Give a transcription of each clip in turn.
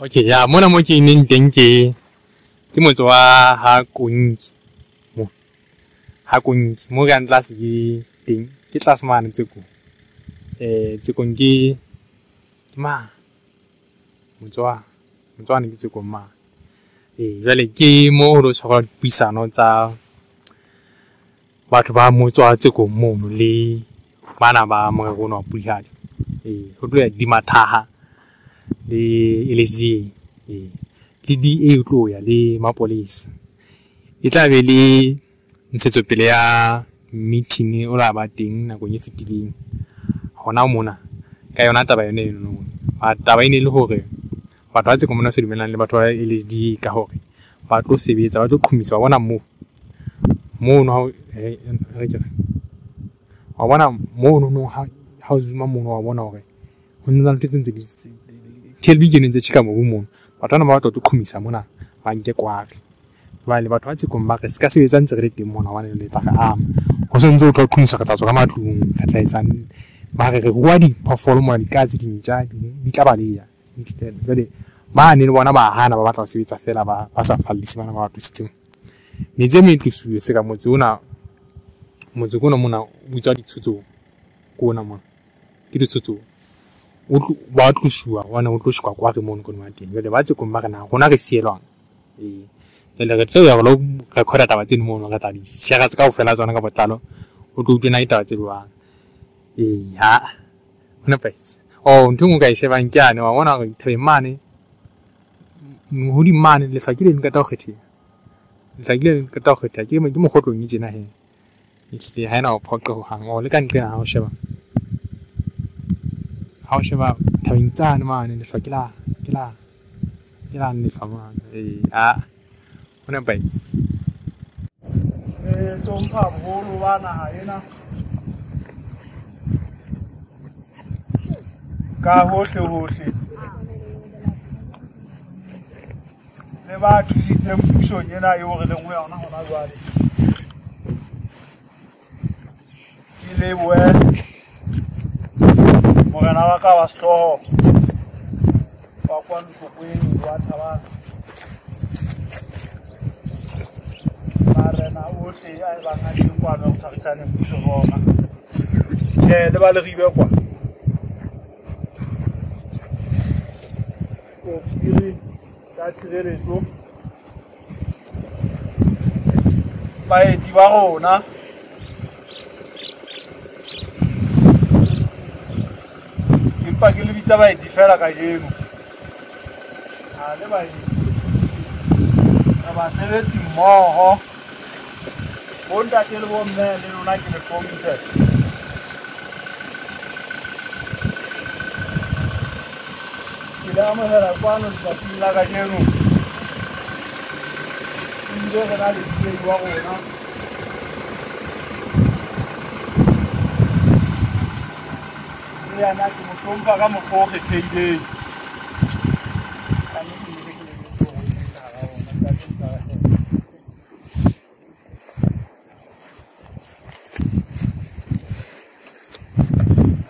Okay, ya mona mo ke neng teng ke motse wa ha Konki. Mo ha Konki mo re yang tlase ke teng, ke tlase mane Tsekong. Tsekong ke ma motse wa ne ke Tsekong ma. Jwale ke mo ho lo tshwarwa dipuisano tsa batho ba motse wa Tsekong mono le bana ba morero ona wa Pudihadi. Ho tlo ya Dimathaha le LSA, le DA o tlo ya le mapolesa. E tla be le ntshetsopele ya meeting o la ba teng nakong e fetileng hona mona ka yona taba yone eno. Taba e ne le hore batho ba Tsekong mona se dumellang le batho ba LSDA ka hore ba tlo sebetsa, ba tlo qhomisa. Wa bona moo mono ha re ke wa bona mono no ha o zooma mono wa bona hore ho na le ntho tse ntse di TLB ke ntse tjheka mobu mono. Batho bana ba batla ho tlo qhomisa mona ba nke kware. Jwale batho ba Tsekong ba re se ka sebetsa ntse re le teng mona hobane le tla re ama. Ho se ntse ho tla qhomisa, re tla tswa ka matlung, re tla etsang. Ba re re rua diphoofolo mona, dikatse, dintja di tla baleha. Jwale mane le bona ba hana, ba batla ho sebetsa fela ba sa fallise bana ba ba tlositseng. Metse e meng e tlosuwe se ka motse ona, motse ke ona mona o bitswa Ditshotsong, ke ona mona ke Ditshotsong. Ba tlosuwa hobane ho tlo shekwa kware mono ko teng. Jwale ba Tsekong ba re na rona re sielwang. Jwale re tlo ya re lo record-a taba tseno mono, re tla di share tse kaofela tsona ka botlalo. O tlo utlwe na ditaba tse jwang. Ha ho nepahetse. Oh, ntho e nngwe o ka e shebang ke yane, wa bona hore thabeng mane hodimo mane lehlwa ke le qeta ho kgetheha. Lehlwa ke le qeta ho kgetheha ke mokgotlong e tjena he. Ehlile ha ena ho phoqa hohang. Oh, le ka nqena ha o sheba. Ha o sheba thabeng tsane mane lehlwa ke la lehlwa mane. Ho nepahetse. Hlompha boholo ba naha ena ka hohle hohle le ba thusitseng pusong ena eo re leng ho yona hona jwale. Ke lebohe morena wa ka wa sehlooho wa kwano Tlokweng wa Thabang, marena ohle a e bang a teng kwano ho tshwarisaneng puso le ona. Tjhe, le ba Leribe kwa ofisiri tsa tshireletso, baeti ba rona, empa ke le bitsa baeti fela kajeno. Ha le baeti, re basebetsi mmoho. Bontate le bomme le lona ke le hlomphe. Ke le amohela kwano letsatsing la kajeno. Ebile re na le DA wa rona. Le yena ke mo hlompha ka mokgwa o kgethehileng.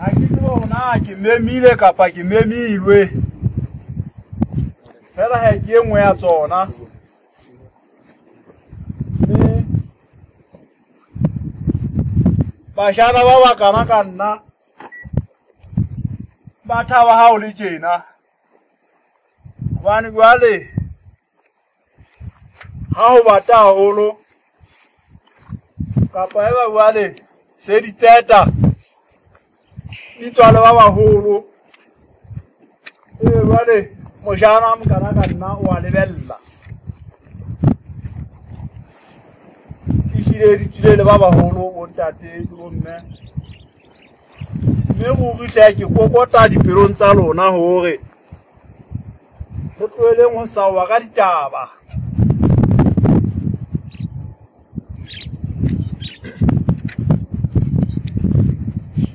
Ha ke tsebe hore na ke memile kapa ke memilwe. Fela he ke e nngwe ya tsona. Mme bashana ba bakana ka nna ba thaba ha o le tjena. Hobane jwale ha ho bata haholo kapa eba jwale se di tseta di tswa le ba baholo. Jwale mojana a mokana ka nna o a lebella. Ehlile di tswile le ba baholo bontate le bomme. Mme ruri hle ke kokota dipelong tsa lona hore re tloheleng ho saowa ka ditaba.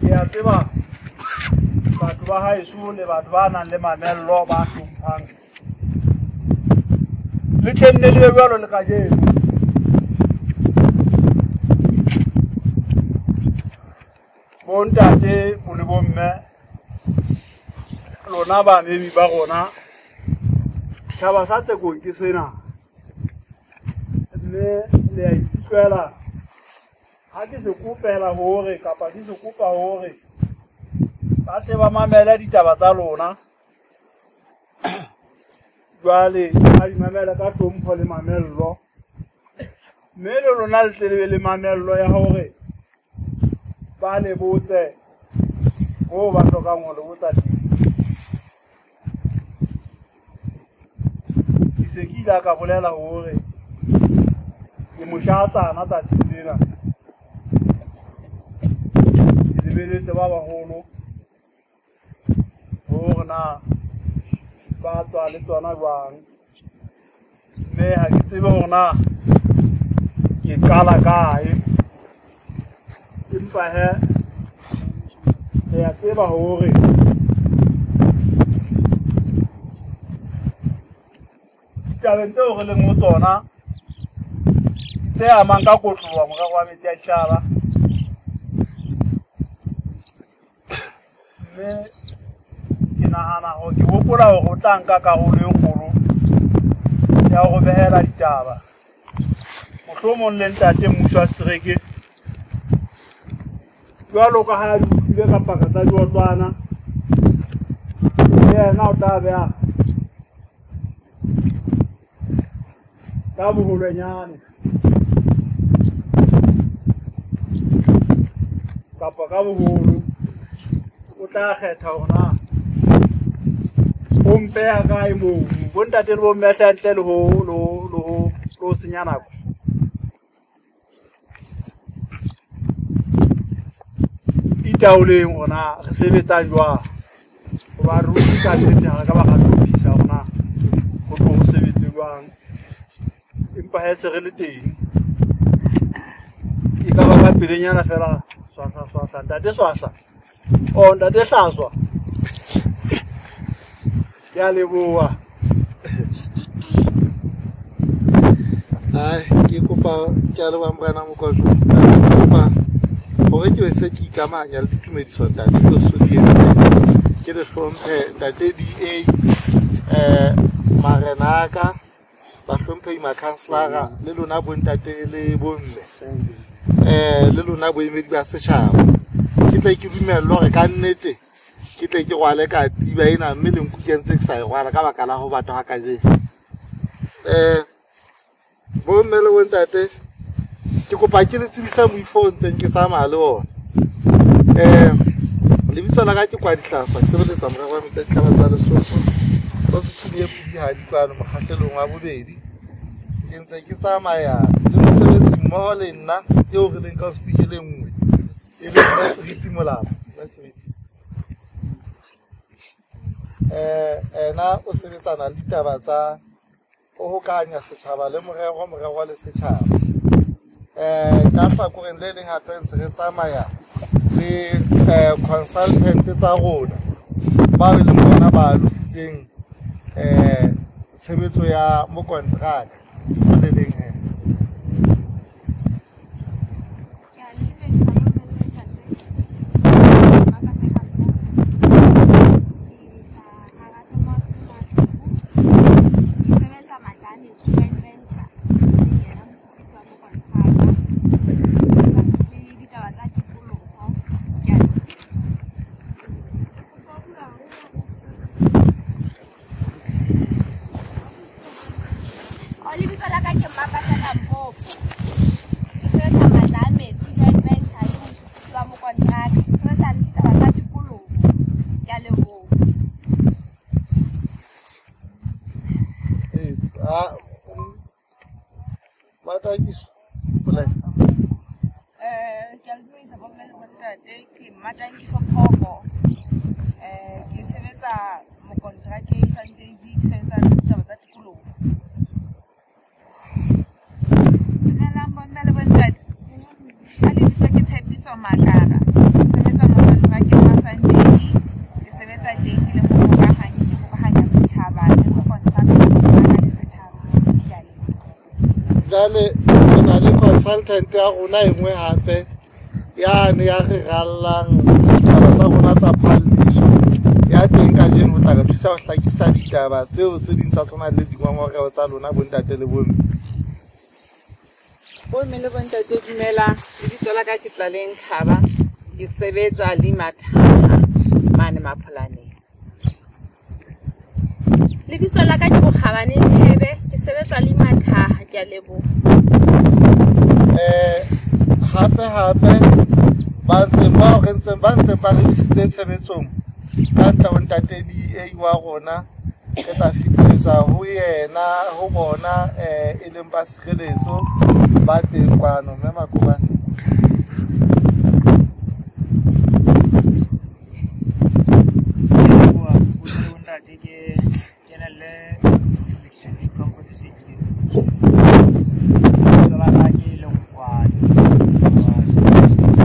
Ke a tseba batho ba haeso le batho ba nang le mamello ba hlomphang. Le tle nne le be jwalo le kajeno. Bontate le bomme lona bamemi ba rona Setjhaba sa Tsekong ke sena, mme le a ikutlwela ha ke se kopela hore kapa ke se kopa hore ba tle ba mamele ditaba tsa lona. Jwale ba di mamela ka hlompho le mamello, mme le lona le tle le be le mamello ya hore ba le botse moo ba hlokang ho le botsa teng. Ke se ke ile ka bolela hore ke moshatsana tsatsing lena, ke lebeletse ba baholo hore na ba tswa le tsona jwang, mme ha ke tsebe hore na ke qala kae, empa he re a tseba hore ditabeng tseo re leng ho tsona tse amang ka kotloha morero wa metsi a ditjhaba, mme ke nahana hore ke hopola hore o tla nka karolo e kgolo ya ho behela ditaba. Mohlomong le ntate mmuso wa setereke jwalo ka ha di utlwile ka paka tsa diotlwana, le yena o tla beha ka boholwenyane kapa ka boholo, o tla kgetha hore na o mpeha kae moo. Bontate le bomme ntle le ho senya nako. Itaoleng hore na re sebetsang jwang, hoba re utlwe ka nnete ha re ka ba ra hlophisa hore na ho tlo ho sebetse jwang, empa ha se re le teng e ka ba ka pelenyana fela. Swahla swahla ntate swahla, oh ntate hlaswa, ke a leboha. Ai, ke kopa ke a leboha morena Mokotlo, ke kopa hore ke se ke ikamahanya le ditumediso ntate tseo so di entseng. Ke le hlomphe ntate DA, marena a ka, bahlomphehi makhanselara le lona bontate le bomme, le lona boemedi ba setjhaba. Ke tle ke dumellwe hore ka nnete ke tle ke rwale katiba ena, mme le nku ke ntse ke sa e rwala ka baka la ho batho ha kajeno. Bomme le bontate, ke kopa ke le tsebisa moifo o ntseng ke tsamaya le ona. Lebitso la ka ke Kwadi Hlaswa, ke sebeletsa morero wa metsi a ditjhaba tsa Lesotho ofising e Pudihadi kwano mokgahlelong wa bobedi. Ke ntse ke tsamaya le mosebetsi mmoho le nna eo re leng ka ofising e le nngwe, e leng Mme Seriti Molapa. Mme Seriti ena o sebetsana le ditaba tsa ho hokahanya setjhaba le morero, morero le setjhaba. Ka hlakoreng le leng hape ntse re tsamaya le consultant tsa rona ba e leng bona ba alositseng tshebetso ya mokontraka le leng he. Ke a le dumedisa bomme le bontate, ke Mmatankiso Phoko. Ke sebetsa mokontrakeng sa JV, ke sebetsa ditaba tsa tikoloho. Dumelang bomme le bontate, ka lebitso ke Tshepiso Makara, ke sebetsa mokontrakeng wa Sanjay, ke sebetsa teng ke le mohokahanyi, ke hokahanya setjhaba le mokontraka le setjhaba. Ke a leboha. Jwale re na le consultant ya rona e nngwe hape yane ya re rallang ditaba tsa rona tsa phalliso ya teng ka kajeno ho tla re thusa ho hlakisa ditaba tseo tse ding tsa tsona le dingongoreo tsa lona bontate le bomme. Bomme le bontate, dumela. Lebitso la ka ke Tlaleng Khaba, ke sebetsa le Mathaha mane Mapholaneng. Lebitso la ka ke Bokgabane Thebe, ke sebetsa le Mathaha, ke a leboha. Hape ba ntseng ba re ntseng ba ntse ba re isitse tshebetsong ka ntle ho ntate DA wa rona, re tla fetisetsa ho yena ho bona e leng ba sireletso ba teng kwano. Mme Makobane. Ntate ke kenelle tumedisong le ditlhompho tse seng di lebitso la ka ke Lengwane wa sebedisa.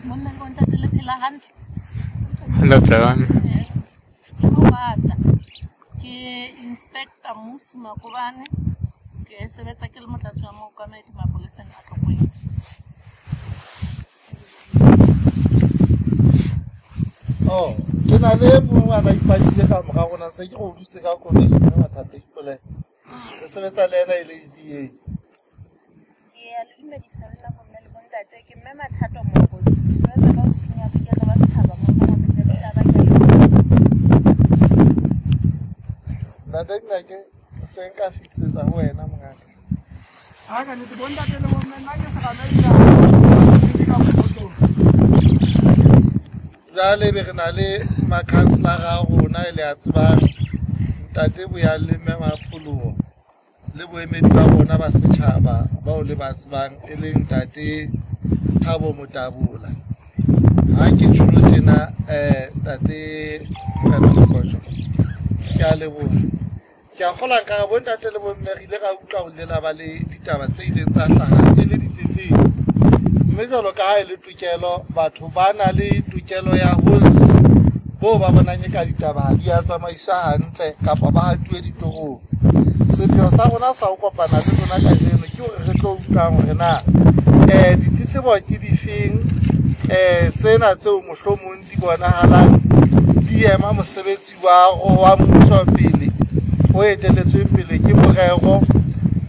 Bomme le bontate, le phela hantle? Hantle phela. Ho bata. Ke Inspector Musi Makobane, ke sebetsa ke le motlatsi wa mookamedi mapoleseng a Tlokweng. Oh, ke na le mongwe a na ipakile ka mora rona, ntse ke go dutse ka koloi mme Mathata Ipolele. Re sebetsa le ena e le HDA. Ke a le dumedisa le nna bomme le bontate, ke mme Mathato Morosi, ke sebetsa ka ofising ya boiketlo ba setjhaba mo Metse Ditaba, ke a leboha. Ntate Dinake, se nka fetisetsa ho wena mongaka. Ha ka nnete bontate le bomme, nna ke Seramedi ka Mokotong. Jwale be re na le makhanselara a rona e le a tsebang, ntate Boya le mme Mapholoho le boemedi ba rona ba setjhaba bao le ba tsebang e leng ntate Thabo Motabola. Ha ke tjholo tjena ntate Morena Mokotjo, ke a leboha. Ke a kgolwa nkare bontate le bomme re ile ra utlwa ho lela ba le ditaba tse ileng tsa hlaha e le ditletlebo. Mme jwalo ka ha e le tokelo, batho ba na le tokelo ya ho lla bo ba bonang e ka ditaba ha di a tsamaiswa hantle kapa ba hatuwe ditorong. Sepheo sa rona sa ho kopana le lona kajeno ke hore re tlo utlwang hore na ditletlebo ke difeng tsena tseo mohlomong di bonahalang di ema mosebetsi wa mmuso pele o etelletsweng pele ke morero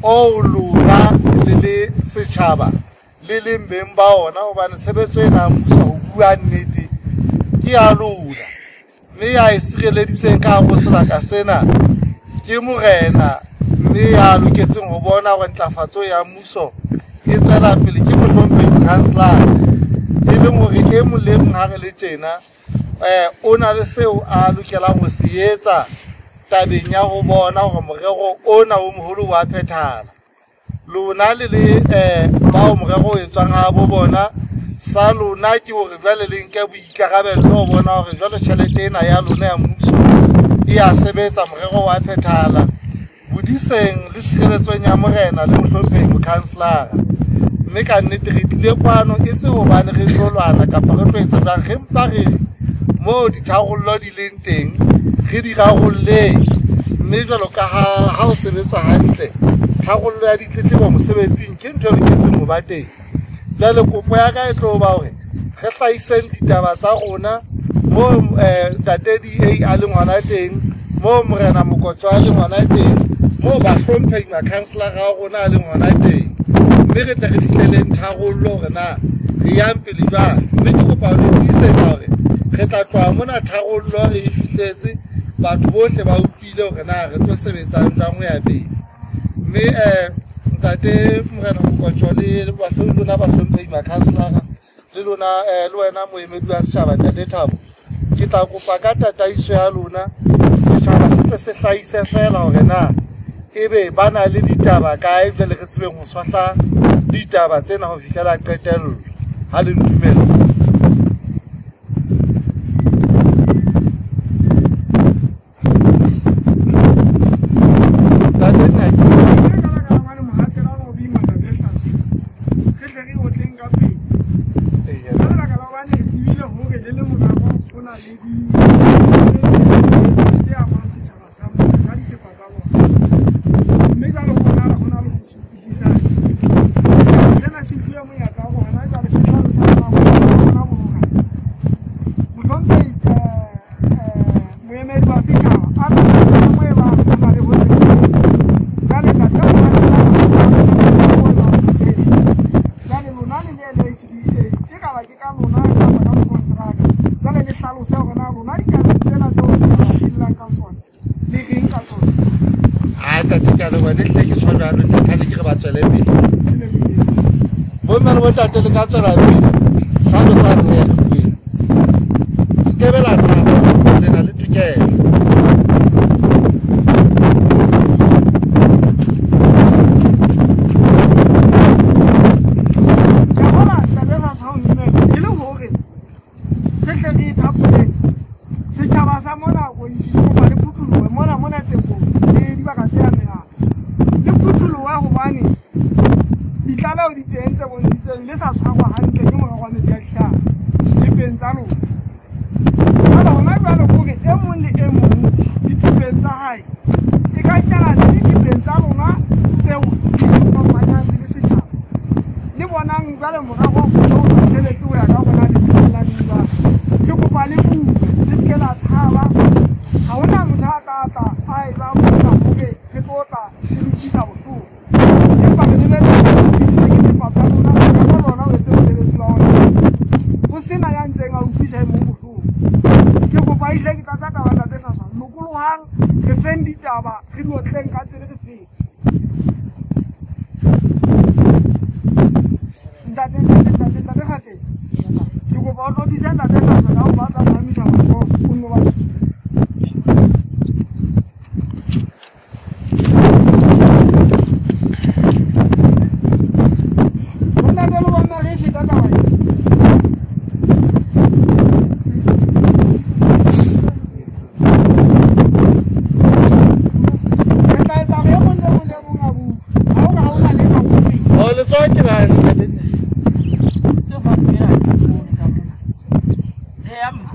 o lona le le setjhaba le leng beng ba ona, hobane tshebetso ena ya mmuso ho bua nnete ke ya lona, mme ya e sireleditseng ka hare ho sebaka sena ke morena, mme ya loketseng ho bona hore ntlafatso ya mmuso e tswela pele ke mohlomphehi councillor, e leng hore e mong le mong ha re le tjena o na le seo a lokelang ho se etsa tabeng ya ho bona hore morero ona o moholo wa phethahala. Lona le le bao morero o etswang ha bo bona, sa lona ke hore jwale le nke boikarabello ho bona hore jwale tjhelete ena ya lona ya mmuso e a sebetsa, morero wa phethahala bodiseng le tshireletsong ya morena le mohlomphehi mokhanselara. Mme ka nnete re tlile kwano e se hobane re tlo lwana kapa re tlo etsa jwang, re mpa re moo ditharollo di leng teng re di rarolleng. Mme jwalo ka ha ho sebetswa hantle, tharollo ya ditletlebo mosebetsing ke ntho e loketseng ho ba teng. Jwale kopo ya ka e tlo ba hore re hlahiseng ditaba tsa rona moo ntate DA a leng hona teng, moo morena Mokotjo a leng hona teng, moo bahlomphehi makhanselara a rona a leng hona teng, mme re tle re fihleleng tharollo hore na re yang pele jwang. Mme ke kopa ho le tiisetsa hore re tla tloha mona tharollo re e fihletse, batho bohle ba utlwile hore na re tlo sebetsang jwang ho ya pele. Mme ntate morena Mokotjo le lona bahlomphehi makhanselara le lona le wena moemedi wa setjhaba ntate Thabo, ke tla kopa ka tataiso ya lona setjhaba se tle se hlahise feela hore na ebe ba na le ditaba kae, jwale re tsebeng ho swahla ditaba tsena ho fihlela qetello. Ha le ntumella. Ntate Dinake. Sena se fuwe monyetla wa hore hona jwale se hlalosa hore tlhalose hore na lona ditabeng tsena tseo setjhaba se llang ka sona le reng ka tsona. A tate ke a leboha ne hle ke tjho jwalo ntate ke re ba tswele pele. Bomme le bontate le ka tswela pele. Tlhalosang he le bueng. Se ke be la tshaba, le na le tokelo. Ke a bona taba e batho ha o mmele e le hore re hle re ithapoleng setjhaba sa mona Konji kopa le phuthulohe mona mona Tsekong le dibaka tse amehang. Le phuthulohe hobane ditlaleho di teng tse bontshitsweng le sa tshwarwa hantle ke morero wa metsi a dihlaha dipeng tsa lona. Jwale hona jwale ke hore e mong le e mong dithupeng tsa hae e ka sitana le dithupeng tsa lona tseo di kopanyang le setjhaba. Le bonang jwale morero o se o sa sebetse ho ya ka hore na le dumelane jwang. Ke kopa le bue, le se ke la tshaba. Ha hona motho a tla tla a eba mona hore re tlo tla re utlwisa bohloko. Empa re lebelletse ho tsebiswa ke lefapha la lona, morero lona o etse mosebetsi wa ona. Ho sena ya ntseng a utlwisa e mong bohloko. Ke kopa ehlile ke tlatsa taba ntate Hlaswa. Lokolohang, re feng ditaba, re di otleng ka pele re fete. Ntate ntate ntate ntate Kgatleng. Ke kopa o tlotlise ntate Hlaswa ka ho ba tla phahamisa matsoho o nno ba supe. Bontate le bomme re e feta taba e. Re tla etsa hore e mong le mong le mong a bue. Ha o ka ha hona letho ho feta. Oh, letsoho ke la ntate. Tse fatshe ena ha ke bone ka mona. Pheha mma.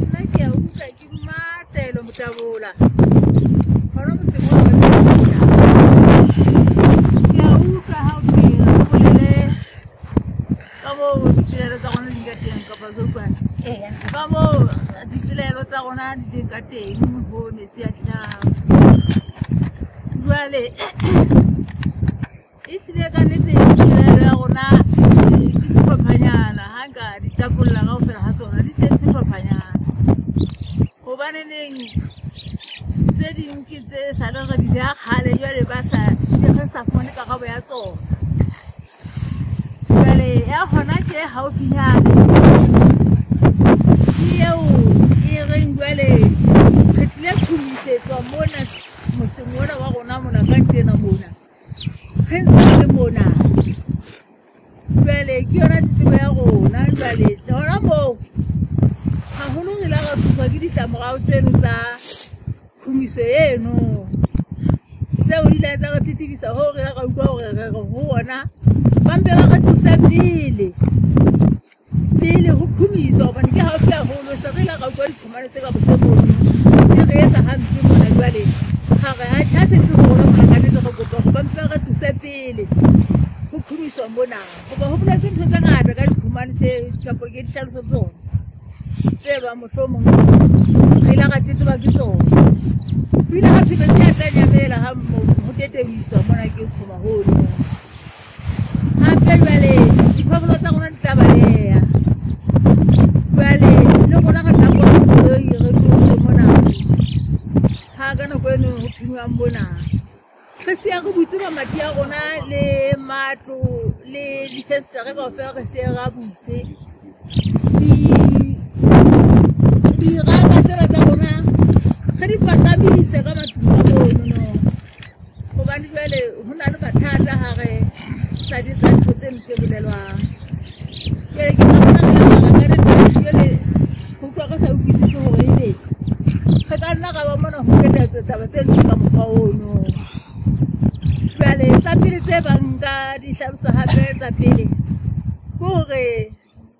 Nna ke a utlwa ke Mmatelo Motabola. Hona motseng ona wa Tsekong. Ke a utlwa ha o thwe re bolele ka moo dipelaelo tsa rona di ka teng kapa ke utlwa. Ka moo dipelaelo tsa rona di teng ka teng ho metsi a dihlaha. Jwale ehlile ka nnete pelaelo ya rona ke sehlophanyana ha nka di tapolla kaofela ha tsona di se sehlophanyana. Hobaneneng tse ding ke tse sale re di beha kgale jwale ba sa re sa fumane karabo ya tsona. Jwale ya hona tje haufinyane ke eo e reng jwale re tlile qhumisetswa mona motseng ona wa rona mona ka ntena mona. Re ntse re le mona. Jwale ke yona tletlebo ya rona jwale hona moo haholo re ile ra thuswa ke ditlamorao tseno tsa khumiso eno. Tseo di ile tsa re tletlebisa hoo re ile ra utlwa hore re re ho ona ba mpe ba re tlose pele pele ho khumiswa hobane ke haufi haholo se re ile ra utlwa diqhomane tse ka bose mono di re etsa hampe mona jwale. Ha re ha se tle ho rona mona ka nnete re kopa hore ba mpe ba re tlose pele ho khumiswa mona. Hoba ho boletswe ntho tse ngata ka diqhomane tse kapo ke ditlhaloso tsona tse bang mohlomong re ile ra tletleba ke tsona. Ho ile ha thwe metsi a tla nyamela ha ho tetebiswa mona ke qhoma hono. Hape jwale diphoofolo tsa rona di tla baleha. Jwale le rona re tla kgona koloi re tloswe mona. Ha ka nako eno ho thunywang mona. Re siya re butse mamati a rona le matlo le difensetere kaofela re siya re a butse. Diraka tsena tsa rona re di patamise ka matlung a mono no. Hobane jwale ho na le mathata ha re sa di etsa ntho tseno tse bolelwang. Jwale ke ka bona re le ka nnete jwale ho utlwa re sa utlwisise hore ebe re ka nna ra ba mona ho phethahatswa taba tseno ka mokgwa ono. Jwale tsa pele tse bang ka di hlalosa hape tsa pele ke hore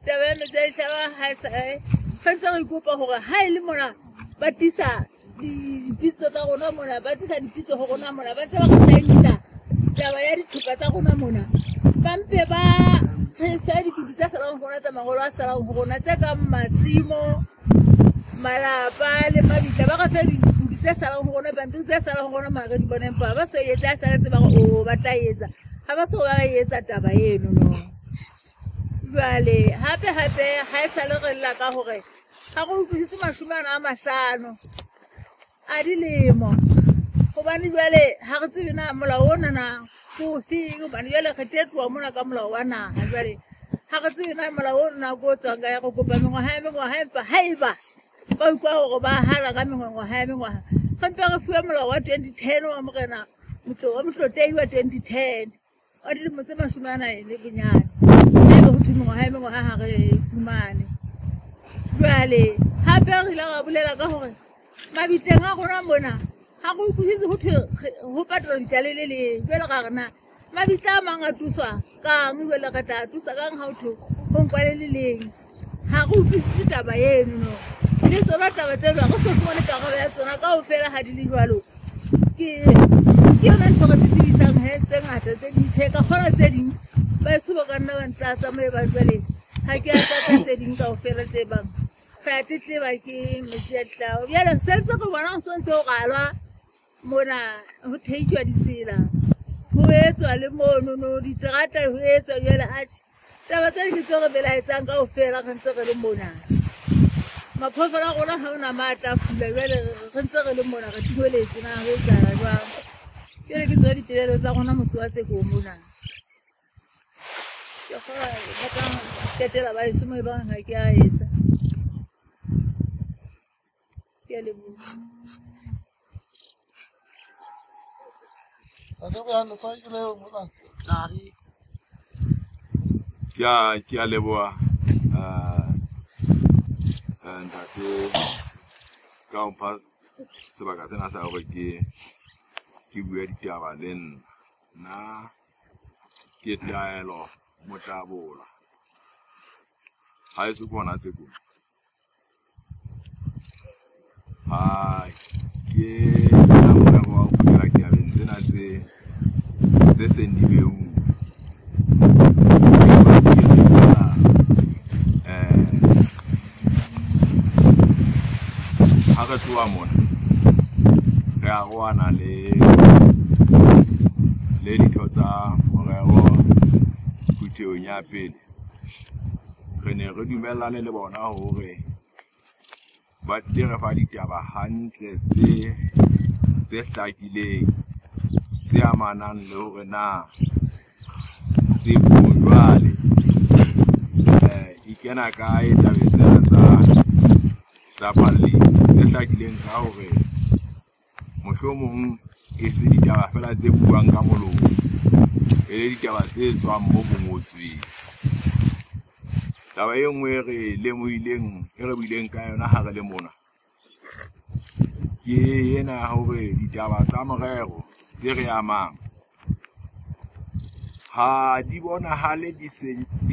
taba ya metsi a dihlaba ha e sa re ntse re ikopa hore ha e le mona ba tlisa dipitso tsa rona mona, ba tlisa dipitso ho rona mona, ba ntse ba re saenisa taba ya dithupa tsa rona mona. Ba mpe ba re fe dikutu tse salang ho rona tsa mangolo a salang ho rona tse kang masimo, malapa le mabitla. Ba re fe dikutu tse salang ho rona, pampiri tse salang ho rona mara re di bone empa ba so etse a saletse ba re o ba tla etsa. Ha ba so ba etsa taba eno no. Jwale hape hape ha e sale re lla ka hore ha re utlwisise 50 a dilemo. Hobane jwale ha re tsebe na molao ona na ke ofeng, hobane jwale re tetloa mona ka molao wa naha. Jwale ha re tsebe na molao ona ko o tswang kae, re kopa mengwaha e mengwaha, empa haeba ba utlwa hore ba hana ka mengwaha e mengwaha, re mpe re fuwe molao wa 2010 wa morena wa Motlotlei wa 2010 wa dilemo tse 45. Haeba ho thwe mengwaha e mengwaha ha re fumane. Jwale hape re ile ra bolela ka hore mabitleng a rona mona ha re utlwisise ho thwe ho patalwa ditale le leng. Jwale ra re na mabitla a mang a tuswa kang, jwale re tla tusa kang ha ho thwe ho nkwa le le leng. Ha re utlwisise taba eno no. Le tsona taba tseno ha re so fumane karabo ya tsona kaofela ha di le jwalo. Ke yona ntho re tsebisang he tse ngata tse ding tjhe ka kgona tse ding ba eso ba ka nna ba ntlatsa moo e bang jwale ha ke a tlatsa tse ding kaofela tse bang re a tletleba ke metsi a dihlao. Jwale se ntse re bona ho sontse ho ralwa mona, ho theitswa ditsela, ho etswa le mono no diterata ho etswa. Jwale atjhe taba tse ke tseo re belaetsang kaofela re ntse re le mona. Maphoofolo a rona ha ona matla a fula, jwale re ntse re le mona re timeletse na ho etsahala jwang. Jwale ke tsona dipelaelo tsa rona motse wa Tsekong mona. Ke kgolwa ba tla qetela ba eso moo e bang ha ke a etsa. Ke a leboha. Ke a leboha ntate ka ho mpha sebaka sena sa hore ke bue ditaba le nna. Nna ke Taelo Motlabola, ha eso ke hona Tsekong. Ha ke na morero wa ho kgutlela ditabeng tsena tse seng di beuwe. Ha re tloha mona re arohana le ditho tsa morero phuthehong ya pele. Re ne re dumellane le bona hore ba tlile re fa ditaba hantle tse hlakileng tse amanang le hore na Tsekong jwale e kena kae tabeng tsena tsa palliso, tse hlakileng ka hore mohlomong e se ditaba fela tse buang ka molomo, e le ditaba tse tswang mo ho ngotsweng. Taba e nngwe e re lemohileng, e re buileng ka yona ha re le mona, ke ena hore ditaba tsa morero tse re amang ha di bonahale di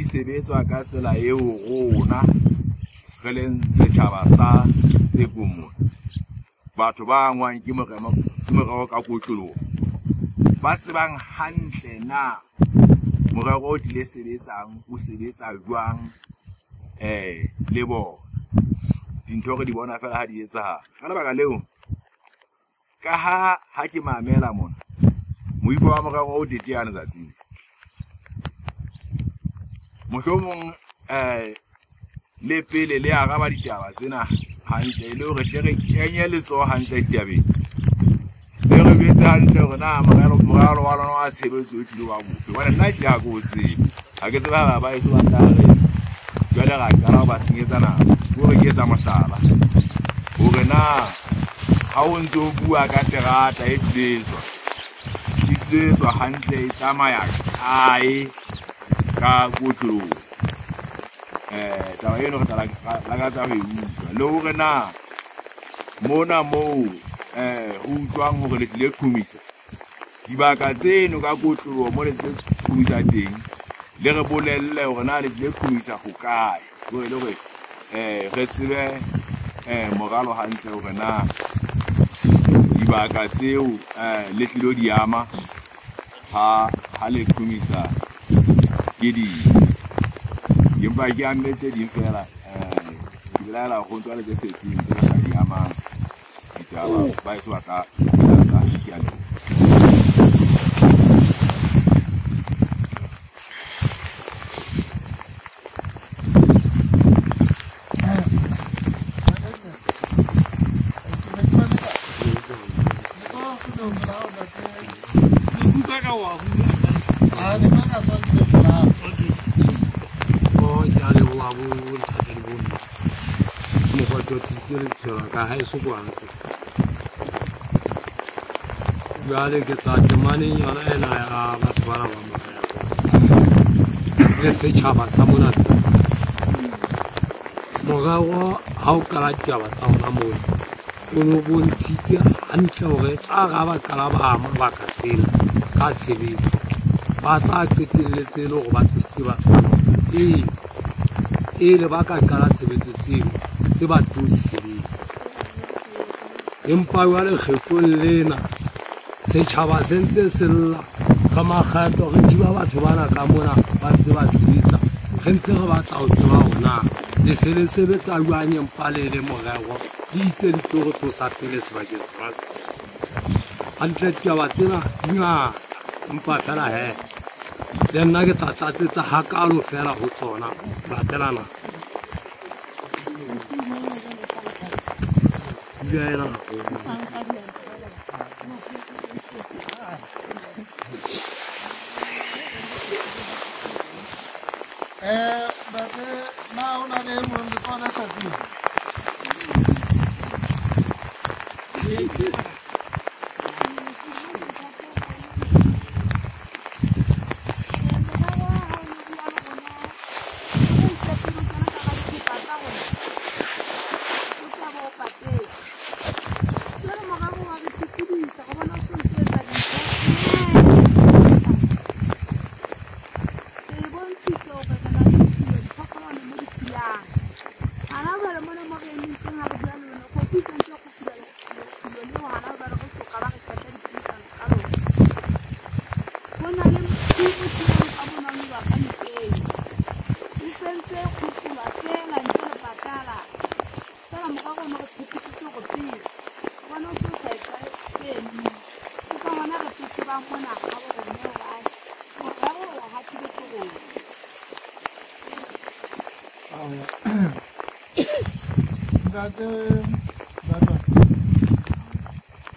sebetswa ka tsela eo rona re leng setjhaba sa Tsekong mona. Batho ba angwang ke morero ka kotloloho, ba tsebang hantle na morero o tlile sebetsang o sebetsa jwang le bona. Dintho re di bona fela ha di etsahala. Ka lebaka leo, ka ha ke mamela mona, moifo wa morero o teteana tsatsing le. Mohlomong le pele le araba ditaba tsena hantle, e le hore tle re kenye letsoho hantle ditabeng. Le re jwetse hantle hore na moralo wa lona wa tshebetso o tlile wa bofe. Hobane nna ehlile ha ke o tsebe. Ha ke tsebe ha ba eso ba tla re jwale ra qala ho ba senyetsa nako. Ke hore ke etsa mohlala hore na ha o ntso o bua ka terata e tlile etswa hantle, e tsamaya kae ka kotloloho. Taba eno re tla lakatsa ho e utlwa. Le hore na mona moo ho utlwang hore le tlile qhomisa dibaka tseno ka kotloloho mo le tlile qhomisa teng, le re bolelle hore na le tlile qhomisa hokae, hore le hore re tsebe moralo hantle hore na dibaka tseo le tlilo di ama ha le qhomisa ke dife. Empa ke amme tse ding fela, ke belaela ho ntse le tse setseng tse sa di amang ditaba ba eso ba tla ke a leboha. ka tswa le. Oh, ke a leboha bo ntate le bo mme. Mokgwa ke o tsitsitse lebitso la ka ha e so kwantse. Jwale ke tla temaneng yona ena ya batho bana ba morero le setjhaba sa mona. Morero ha o qala ditaba tsa ona mona, o no bontshitse hantle hore tla ra ba qala ba ama baka sena ka tshebetso, ba tla qetelletse e le hore ba tlositse batho bana pele ba ka qala tshebetso tseo tse ba tlo di sebetsa. Empa jwale kgetlong lena setjhaba se ntse se lla ka makgetlo, re thiba batho bana ka mona ba ntse ba sebetsa, re ntse re batla ho tseba hore na le se le sebetsa jwang, empa le le morero di itse di tlo re tlosa pele sebakeng sa se. Hantle ditaba tsena di ngata, empa fela he le nna ke tla tlatsetsa hakalo fela ho tsona latelana. Ntate, na ho na le mong letsoho le sa tsebe?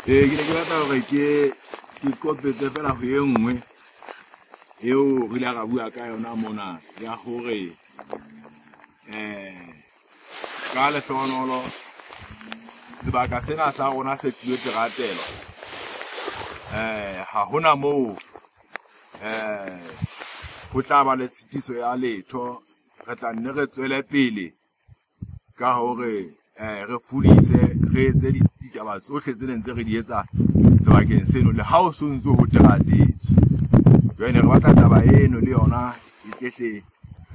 Ee, ke ne ke batla hore ke kopetse fela ho e nngwe eo re ile ra bua ka yona mona ya hore ka lehlohonolo sebaka sena sa rona se tlilo teratelwa. Ha hona moo ho tla ba le tshitiso ya letho, re tla nne re tswele pele ka hore re fudise, re etse ditaba tsohle tse neng tse re di etsa sebakeng seno le ha o so ntso ho teratetswe. Jwale re batla taba eno le yona e tlehle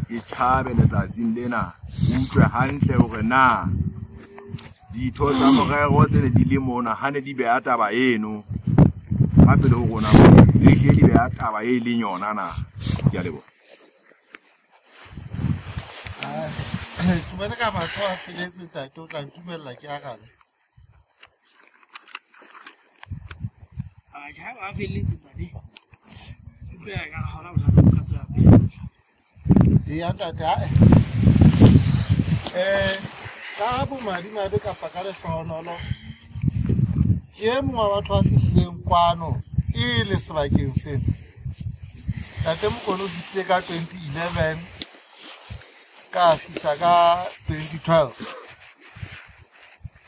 e tjhabe letsatsing lena, utlwe hantle hore na ditho tsa morero tse ne di le mona ha ne di beha taba eno ka pele ho rona, di hle di beha taba e leng yona na. Ke a leboha. Ke bone ka matsoho a feletse ntate, o tla ntumella ke arabe. Atjhe, ha a feletse ntate. Ke ka hona bothata bo ka tswela pele. Eya ntate, ha ka bomadimabe kapa ka lehlohonolo ke e mong wa batho ba fihlileng kwano e le sebakeng sena. Ntate Mokone o fihlile ka 2011, ka fihla ka 2012.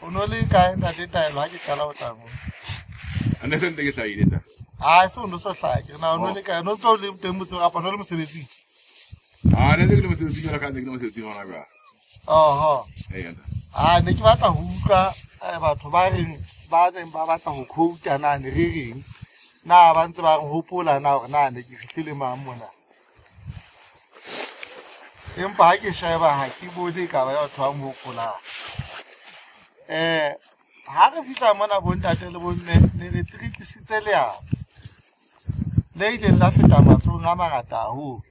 O no le kae ntate Taelo ha ke qala ho tla mo? A ne se ntse ke hlahile ntate. Ah, se o no so hlaha. Ke na o no le kae? No ntso le teng motseng kapa no le mosebetsing? Ah, ne ntse ke le mosebetsing jwalo ka ntse ke le mosebetsing hona jwale. Oho. Ee, ntate. Ah, ne ke batla ho utlwa batho ba reng ba neng ba batla ho quote na ne re reng. Na ba ntse ba re hopola na hore na ne ke fihlile mang mona. Empa ha ke sheba ha ke bone ka ba ya batho ba mo hopolang. Ha re fihla mona bontate le bomme ne re tlisitse leano le ileng la feta matsohong a mangata haholo.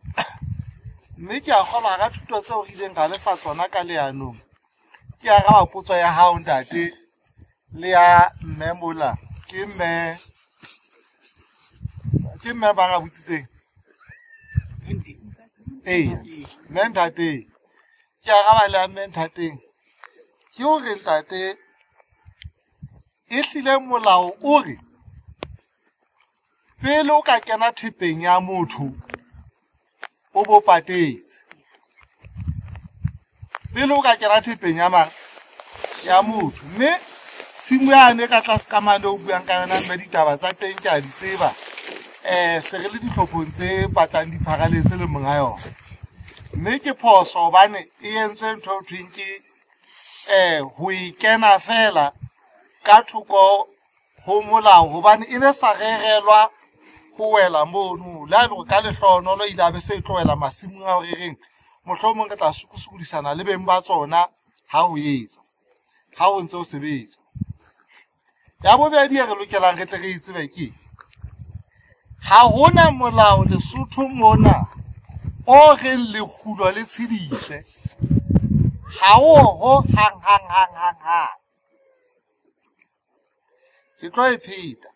Mme ke a kgolwa ka thuto tseo re ileng ra lefa tsona ka leanong. Ke araba potso ya hao ntate le ya mme mola. Ke mme ba ga botsitseng. Ee, mme ntate. Ke araba le ya mme ntateng. Ke hore ntate e hlile molao o re pele o ka kena thepeng ya motho o bo patetse pele o ka kena thepeng ya mang ya motho. Mme tshimo yane ka tlase ka mane o buang ka yona, mme ditaba tsa teng ke a di tseba. Se re le ditlhophong tse batlang di pharaletse le monga yona. Mme ke phoso hobane e entswe ntho e thweng ke ho ikena fela ka thoko ho molao, hobane e ne sa rerelwa ho wela mono. Le ha e le hore ka lehlohonolo ile a be se e tlohela masimong ao re reng mohlomong re tla sokodisana le beng ba tsona ha ho etswa, ha ho ntse ho sebetswa. Ya bobedi e re lokelang re tle re e tsebe ke ha hona molao Lesotho mona o reng lekgulo le tshediswe. Ha o ho hang hang hang hang hang. Ke tlo e pheta.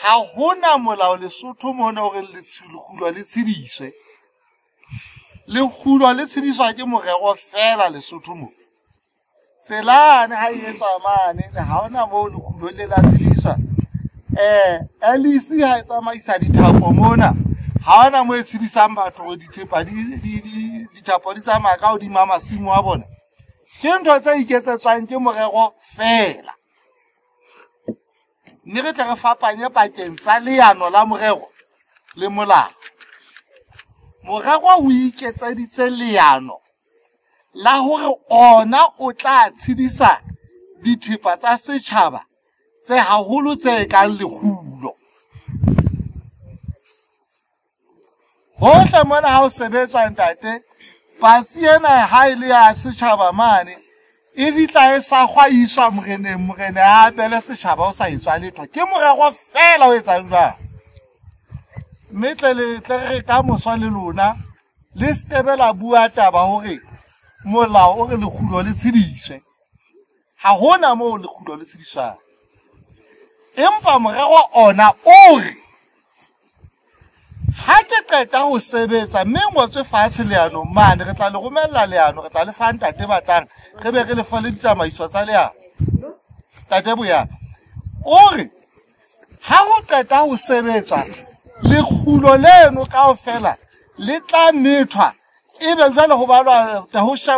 Ha hona molao Lesotho mona o reng lekgulo le tshediswe. Lekgulo le tshediswa ke morero fela Lesotho mo. Tselane ha e etswa mane, ha hona moo lekgulo le la tshediswa. LEC ha e tsamaisa dithapo mona, ha hona moo e tshedisang batho hore dithepa dithapo di tsamaya ka hodima masimo a bona. Ke ntho tse iketsetswang ke morero fela. Mme re tle re fapanye pakeng tsa leano la morero le molao. Morero o iketseditse leano la hore ona o tla tshedisa dithepa tsa setjhaba tse haholo tse kang lekgulo. Hohle mona ha o sebetswa ntate, patsi ena ha e le ya setjhaba mane e fihla e sa kgwaiswa moreneng, morena a abele setjhaba o sa etswa letho. Ke morero fela o etsang jwalo. Mme tle le tle re ka moswa le lona le sekebe la bua taba hore molao o re lekgulo le tshediswe. Ha hona moo lekgulo le tshediswang. Empa morero ona o re ha ke qeta ho sebetsa mme ngotswe fatshe leano mane, re tla le romella leano, re tla le fa ntate batlang, re be re le fa le ditsamaiso tsa leano. Ntate Boya o re ha ho qeta ho sebetswa lekgulo leno kaofela le tla methwa, ebe jwale ho balwa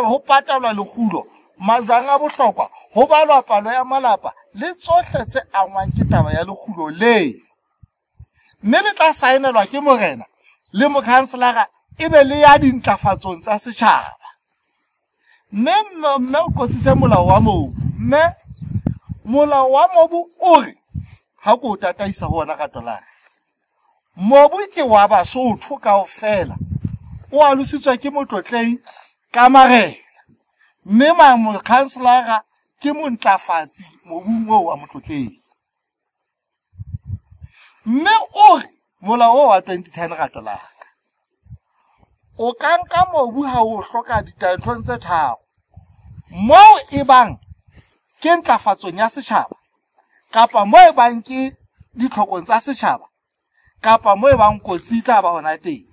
ho patalwa lekgulo, majwang a bohlokwa, ho balwa palo ya malapa le tsohle tse angwang ke taba ya lekgulo le. Mme le tla saenelwa ke morena le mokhanselara, ebe le ya dintlafatsong tsa setjhaba. Mme mme o qotsitse molao wa mobu. Mme molao wa mobu o re ha ko o tataisa ho ona ka tolara. Mobu ke wa Basotho kaofela, o alositswe ke motlotlei ka marena. Mme mokhanselara ke montlafatsi mobung oo wa motlotlei. Mme o re molao oo wa 2010 rato la ka, o ka nka mobu ha o hloka ditanthong tse tharo, moo e bang ke ntlafatsong ya setjhaba, kapa moo e bang ke ditlhokong tsa setjhaba, kapa moo e bang kotsi e tla ba hona teng.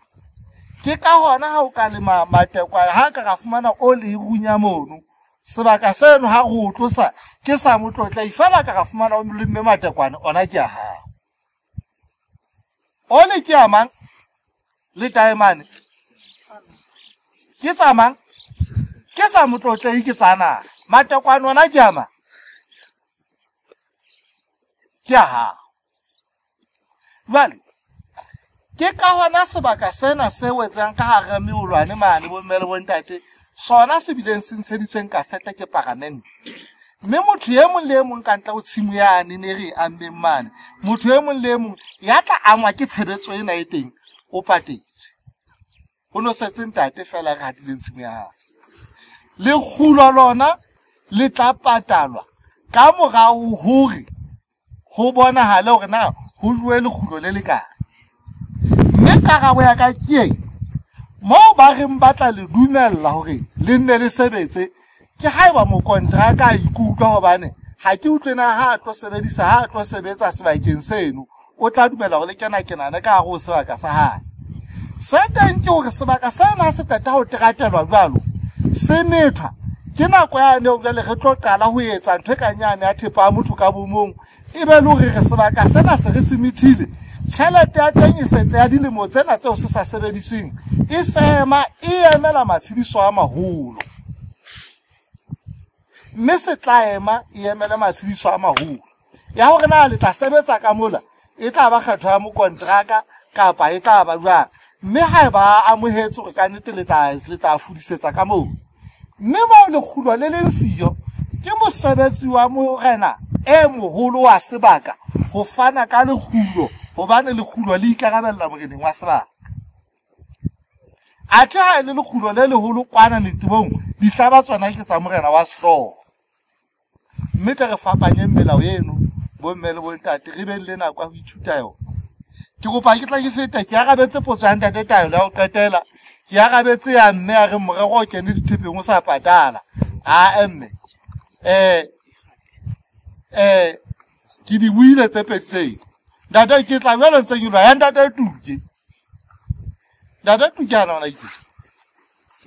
Ke ka hona ha o ka lema matekwane, ha ka ra fumana o le runya mono, sebaka seno ha re o tlosa ke sa motlotlei fela, ka ra fumana o lemme matekwane, ona ke a hao. Ole ke a mang le taemane ke tsa mang? Ke tsa motlotlei, ke tsa naha. Matekwane ona ke a mang? Ke a hao. Jwale ke ka hona sebaka sena se wetsang ka hara meolwane mane bomme le bontate, sona se bileng se ntsheditsweng kasete ke paramente. Mme motho e mong le e mong ka ntle ho tshimo yane ne re ammeng mane, motho e mong le e mong ya tla angwa ke tshebetso ena e teng o patetswe. Ho no setse ntate fela re hatileng tshimo ya hae. Lekgulo lona le tla patalwa ka morao hore ho bonahale hore na ho jowe lekgulo le lekae. Mme karabo ya ka ke eng? Moo ba reng ba tla le dumella hore le nne le sebetse, ke haeba mokontraka a ikutlwa hobane ha ke utlwe na ha a tlo sebedisa, ha a tlo sebetsa sebakeng seno, o tla dumela hore le kena-kenane ka hare ho sebaka sa hae. Se teng ke hore sebaka sena ha se qeta ho teratelwa jwalo, se methwa ke nako yane eo jwale re tlo qala ho etsa ntho e kang yane ya thepa ya motho ka bomong, ebe le hore re sebaka sena se re se methile, Tjhelete ya teng e setse ya dilemo tsena tseo se sa sebedisweng e sema e emela matshediso a maholo. Mme se tla ema e emele matshediso a maholo. Ya hore na le tla sebetsa ka mola e tla ba kgetho ya mokontraka kapa e tla ba jwang. Mme ha ba amohetse hore ka nnete le tla fudisetsa ka moo. Mme moo lekgulo le leng siyo ke mosebetsi wa morena e moholo wa sebaka ho fana ka lekgulo, hobane lekgulo le ikarabella moreneng wa sebaka. Athe ha e le lekgulo le leholo kwana letebong, dihlaba tsona ke tsa morena wa sehlooho. Mme tle re fapanyeng melao eno, bomme le bontate, re beng le nako ya ho ithuta yona. Ke kopa ke tla ke feta ke arabetse potso ya ntate Taelo ya ho qetela. Ke arabetse ya mme a re morero o kene dithepeng o sa patala. A mme ke di buile tse pedi tseo. Ntate ke tla jwalo ntse ke lwa ya ntate Tuke. Ntate Tuke ana ona itse.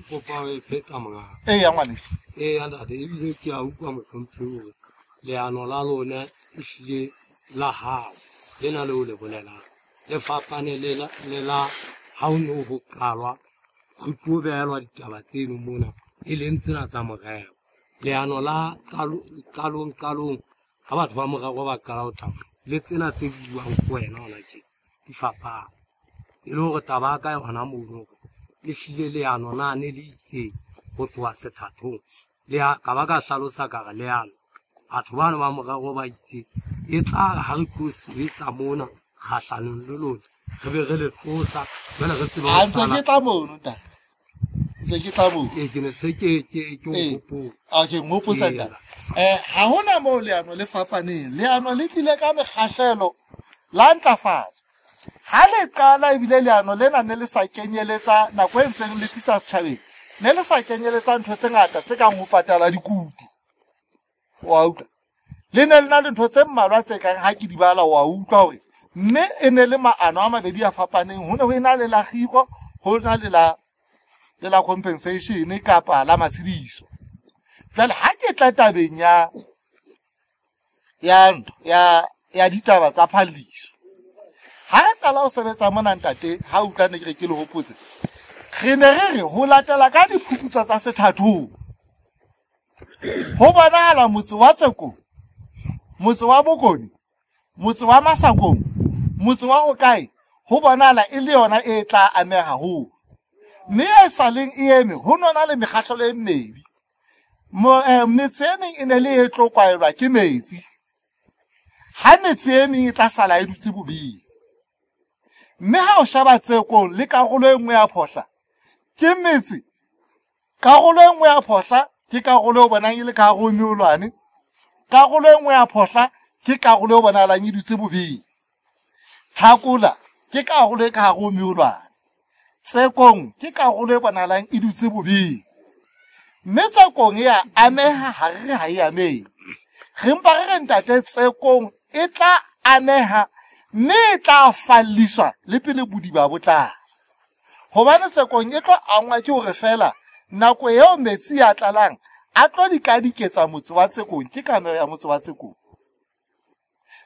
Kopa e feta monga. Ee ya ngwaneso. Ee ya ntate, ebile ke a utlwa mohlomphehi hore leano la lona ehlile la hao lena leo le bolelang le fapane le la ha o no ho qalwa re tlo behelwa ditaba tseno mona e leng tsena tsa morero. Leano la qalong ha batho ba morero ba qala ho tla le tsena tse buang ko wena hona tje di fapane. E le hore taba ya ka hona mono le hlile leano nane le itseng ho tloha sethathong. Le ka ba ka hlalosa ka re leano batho bano ba morero ba itse e tla re ha re tlo sebetsa mona kgahlanong le lona re be re le tlosa jwale re tsebe ho Ntse sala. ke tla mono ntate. Ntse ke tla mono. Ee, ke ne se ke o hopola. Okay, nghopotsa ntate. Ha hona moo leano le fapaneng. Leano le tlile ka mekgahlelo la ntlafatso. Ha le qala ebile leano lena ne le sa kenyeletsa nako e ntseng le tlisa setjhabeng. Ne le sa kenyeletsa ntho tse ngata tse kang ho patala dikutu. Wa utlwa? Le ne le na le ntho tse mmalwa tse kang ha ke di bala wa utlwa hore mme e ne le maano a mabedi a fapaneng. Ho ne ho ena le la kgiro, ho na le la compensation kapa la matshediso. Jwale ha ke tla tabeng ya ditaba tsa phalliso. Ha re qala ho sebetsa mona ntate, ha utlwa ne ke re ke le hopotse. Re ne re re ho latela ka diphuputso tsa sethathong. Ho bonahala motse wa Tsekong, motse wa Bokone, motse wa Masakong, motse wa hokae, ho bonahala e le yona e tla ameha haholo. Mme e saleng e eme, ho nona le mekgahlelo e mmedi. Metse e meng e ne le e tlo kwaelwa ke metsi. Ha metse e meng e tla sala e dutse bobeng. Mme ha o sheba Tsekong le karolo e nngwe ya Phohla, ke metse. Karolo e nngwe ya Phohla ke karolo e bonang e le ka hare ho meolwane. Karolo e nngwe ya Phohla ke karolo e bonahalang e dutse bobeng. Tlhakola ke karolo e ka hare ho meolwane. Tsekong ke karolo e bonahalang e dutse bobeng. Mme Tsekong e a ameha ha re re ha e amehe. Re mpa re re ntate Tsekong e tla ameha mme e tla falliswa le pele bodiba bo tla. Hobane Tsekong e tlo angwa ke hore feela nako eo metsi a tlalang a tlo dikadiketsa motse wa Tsekong, ke kameho ya motse wa Tsekong.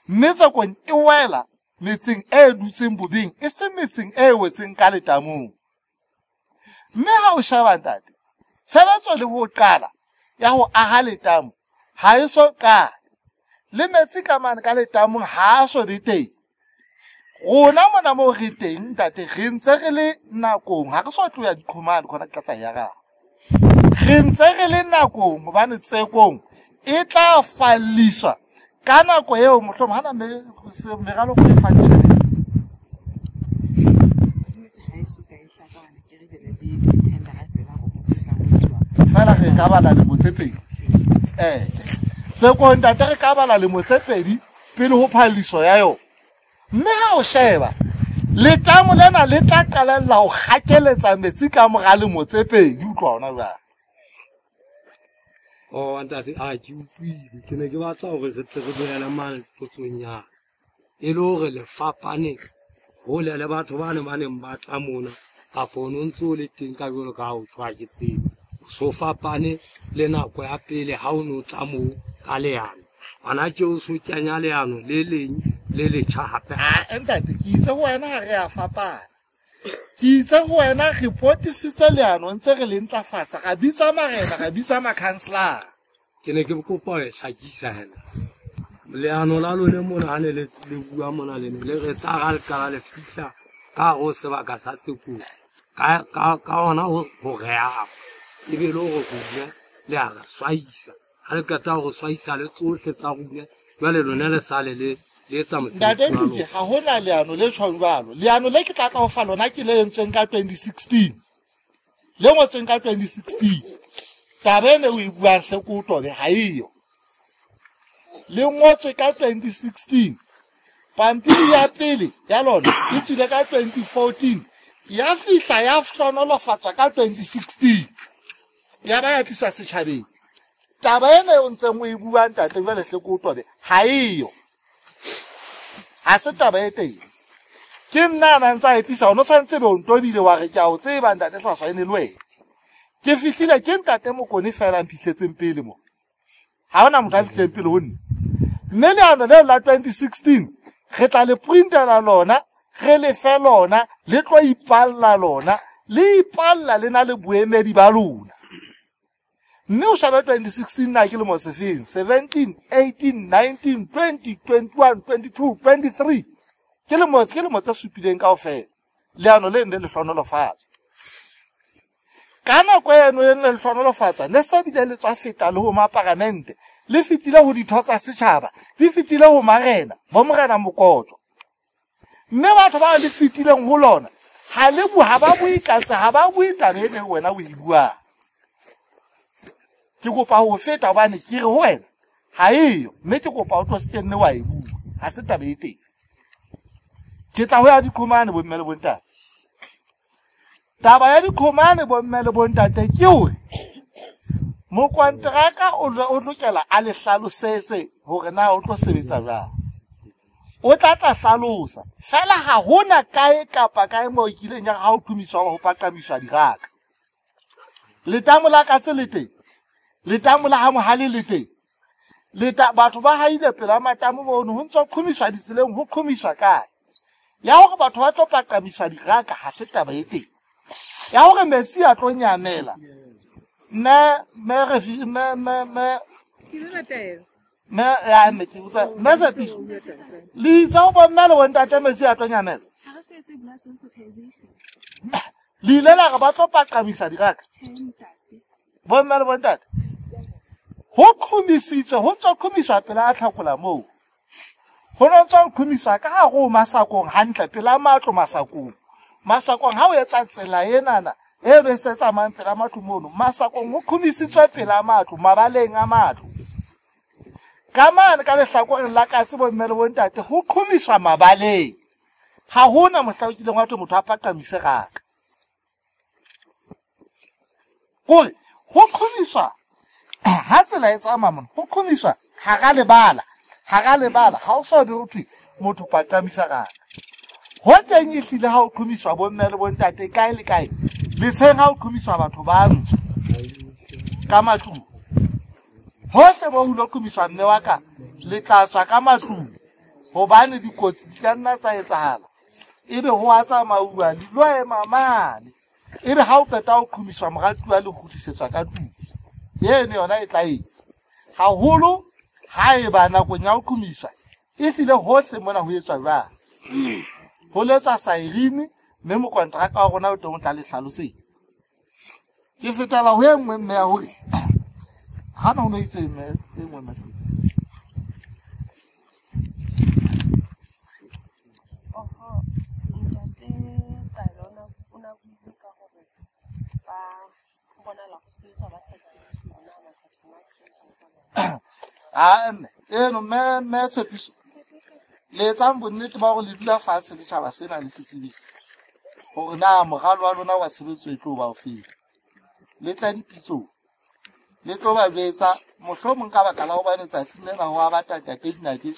Mme Tsekong e wela metseng e dutseng bobeng, e se metseng e wetseng ka letamong. Mme ha o sheba ntate, tshebetso le ho qala ya ho aha letamo ha e so qale. Le metsi ka mane ka letamong ha a so be teng. Rona mona moo re teng ntate, re ntse re le nakong, ha re so tloya diqhomane khona ke tla ya ra. Re ntse re le nakong hobane Tsekong e tla falliswa ka nako eo mohlomong hana meralo e falliswa. Fela re ka bala lemo tse pedi. Tsekong ntate re ka bala lemo tse pedi pele ho phalliso ya yona. Mme ha o sheba letamo lena le tla qalella ho kgakeletsa metsi ka mora lemo tse pedi, utlwa hona jwale. Oh ntate, a ke utlwile. Ke ne ke batla hore re tle re boele mane potsong ya e le hore le fapane hole le batho ba ne ba neng ba tla mona kapa o no ntso le teng ka jwalo ka ha o tshwa ke tsebe. So fapane le nako ya pele ha o no tla moo ka leano. Hona tje o so kenya leano le leng le letjha hape. A ntate, ke itse ho wena ha re a fapana. Ke itse ho wena re potisitse leano ntse re le ntlafatsa, ra bitsa marena, ra bitsa makhanselara. Ke ne ke kopa ho hlakisa hela. Leano la lona mona ha ne le bua mona le ne le re tla ra le qala le fihla ka hare ho sebaka sa Tsekong. Ka hona ho reha. Ebe le hore rona le a re swaisa. Ha le qeta ho re swaisa le tsohle tsa rona, jwale lona le sale le etsa mosebetsi. Ntate Ntuke, ha hona leano le tjhong jwalo. Leano le ke tla tla ho fa lona ke le entsweng ka 2016. Le ngotsweng ka 2016. Taba ene o e buang hle ko tobe ha eyo. Le ngotswe ka 2016. Pampiri ya pele ya lona e tswile ka 2014. Ya fihla ya hlonolofatswa ka 2016. Ya ba ya tliswa setjhabeng. Taba ena o ntseng o e buang ntate jwale hle ko tobe ha eyo. Ha se taba e teng. Ke nna a ntse a e tlisa, o no tshwanetse be o ntobile wa re ke a o tseba ntate Hlwahlwa e ne le wena. Ke fihlile ke ntate Mokone fela a mphihletseng pele mo. Ha hona motho a fihlileng pele ho nna. Mme leano leo la 2016 re tla le printela lona, re le fe lona, le tlo ipalla lona, le ipalla le na le boemedi ba lona. Mme o shebe 2016 na ke lemo sefeng? 17, 18, 19, 20, 21, 22, 23. Ke lemo tse supileng kaofela. Leano le ne le hlonolofatswa. Ka nako eno e ne le hlonolofatswa, ne se bile le tswa feta le ho maparamente, le fetile ho ditho tsa setjhaba, le fetile ho marena, bo morena Mokotjo. Mme batho ba le fetileng ho lona, ha le bua, ha ba bue ka se, ha ba bue taba ene wena o e buang. Ke kopa ho feta hobane ke re ho wena ha eyo, mme ke kopa o tlo se ke nne wa e bua. Ha se taba e teng. Ke tla ho ya diqhomane bomme le bontate. Taba ya diqhomane bomme le bontate ke hore mokonteraka o lokela a le hlalosetse hore na o tlo sebetsa jwang. O tla hlalosa. Fela ha hona kae kapa kae moo e kileng ya ha o qhomiswa ho paqamiswa diraka. Letamo la katse le teng. Letamo la ha mohale le teng. Leta batho ba haile pela matamo mono ho ntse qhomiswa ditseleng ho qhomiswa kae. Ya hore batho ba tlo paqamiswa diraka ha se taba e teng. Ya hore metsi a tlo nyamela. Me ya me ke botsa me Tshepiso. Le itse ho bomme le bontate metsi a tlo nyamela. Ha re so etse blood sensitization. Le ile la re ba tlo paqamisa diraka. Bomme le bontate. Ho qhomisitswe, ho tswa qhomiswa pela a Tlhakola moo. Ho no tswa qhomiswa ka hare ho masakong hantle pela matlo masakong. Masakong ha o etsa tsela enana e re se tsamayang pela matlo mono, masakong ho qhomisitswe pela matlo, mabaleng a matlo. Ka mane ka lehlakoreng la katse bomme le bontate ho qhomiswa mabaleng. Ha hona mohla o kileng wa thwe motho a paqamise raka. Kore ho qhomiswa ha tsela e tsamaya mona, ho qhomiswa hara lebala, ha o so be ho thwe motho paqamisa raka. Ho teng e hlile ha o qhomiswa bomme le bontate kae le kae, letsheng ha o qhomiswa batho ba ntsho ka matlung. Hohle moo ho lo qhomiswa mme wa ka, le tla tswa ka matlung hobane dikotsi di ka nna tsa etsahala. Ebe ho a tsamauwa, le lo ema mane. Ebe ha o qeta ho qhomiswa moratuwa le kgutlisetswa ka tlung. Eno yona e tla etsa. Haholo ha eba nakong ya ho qhomiswa, e hlile hohle mona ho etswa jwang. Ho letswa saerine, mme mokonteraka wa rona o teng o tla le hlalosetsa. Ke fetela ho e nngwe mme ya hore ha na ho no itse mme e nngwe message. Oho, ntate Taelo o na buile ka hore ba bonala ho sebetswa ba sa tsebe hore na mathateng a tshebetsong tsa bona. Ah, mme eno mme Tshepiso. Le etsang bonnete ba hore le dula fatshe le tjhaba sena le se tsebise hore na moralo wa lona wa tshebetso e tlo ba o feng. Le tla dipitsong, le tlo ba jwetsa mohlomong ka baka la hobane tsatsing lena ho a batla ntate Dinake,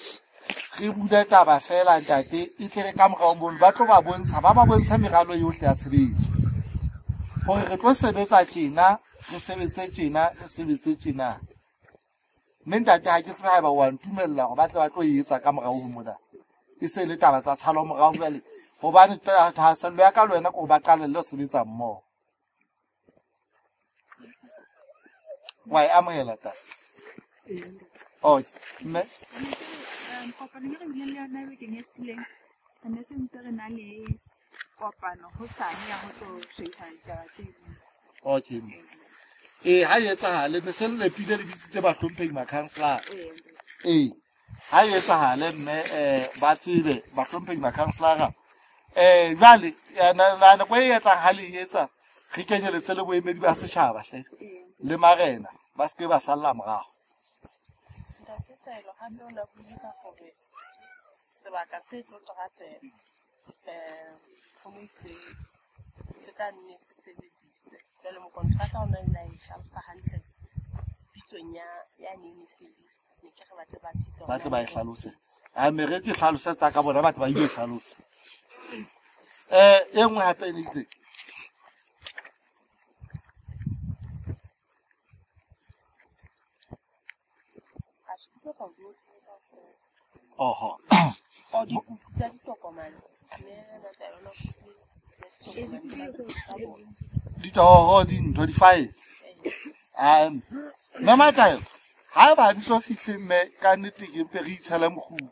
re bule taba fela ntate e tle re ka morao mono ba tlo ba bontsha, ba bontsha meralo yohle ya tshebetso hore re tlo sebetsa tjena, re sebetse tjena, re sebetse tjena. Mme ntate ha ke tsebe haeba wa ntumella hore ba tle ba tlo e etsa ka morao ho mona. E se le taba tsa tshalo morao jwale hobane thahasello ya ka le wena ke ho ba qalelle ho sebetsa mmoho. Wa e amohela taba? Okay, mme kopano e re bileng le yona bekeng e fetileng, re ne se ntse re na le kopano hosane ya ho tlo shebisana ditaba tse ding. Okay. Ha e etsahale ne se le lepile le bitsitse bahlomphehi makhanselara. Ha e etsahale mme ba tsebe bahlomphehi makhanselara. Jwale nako e etlang ha le etsa re kenyeletse le boemedi ba setjhaba hle le marena ba se ke ba salla morao. Ntate Taelo hape o na buile ka hore sebaka se tlo teratela ho mo itseng se tla nne se sebediswe. Jwale mokontraka o na ile a e hlalosa hantle pitsong ya neng e fedile. Ne ke re batle ba phete ba tle ba e hlalose. A me re ke hlalosetsa ka bona batho ba ile hlalosa. E nngwe hape e ne itse oho o dikopi tsa ditokomane mme Taelo na ditoho dintho di-file. Mme Mataelo ha eba di so fihle mme ka nnete ke mpe re itshele mokgubu.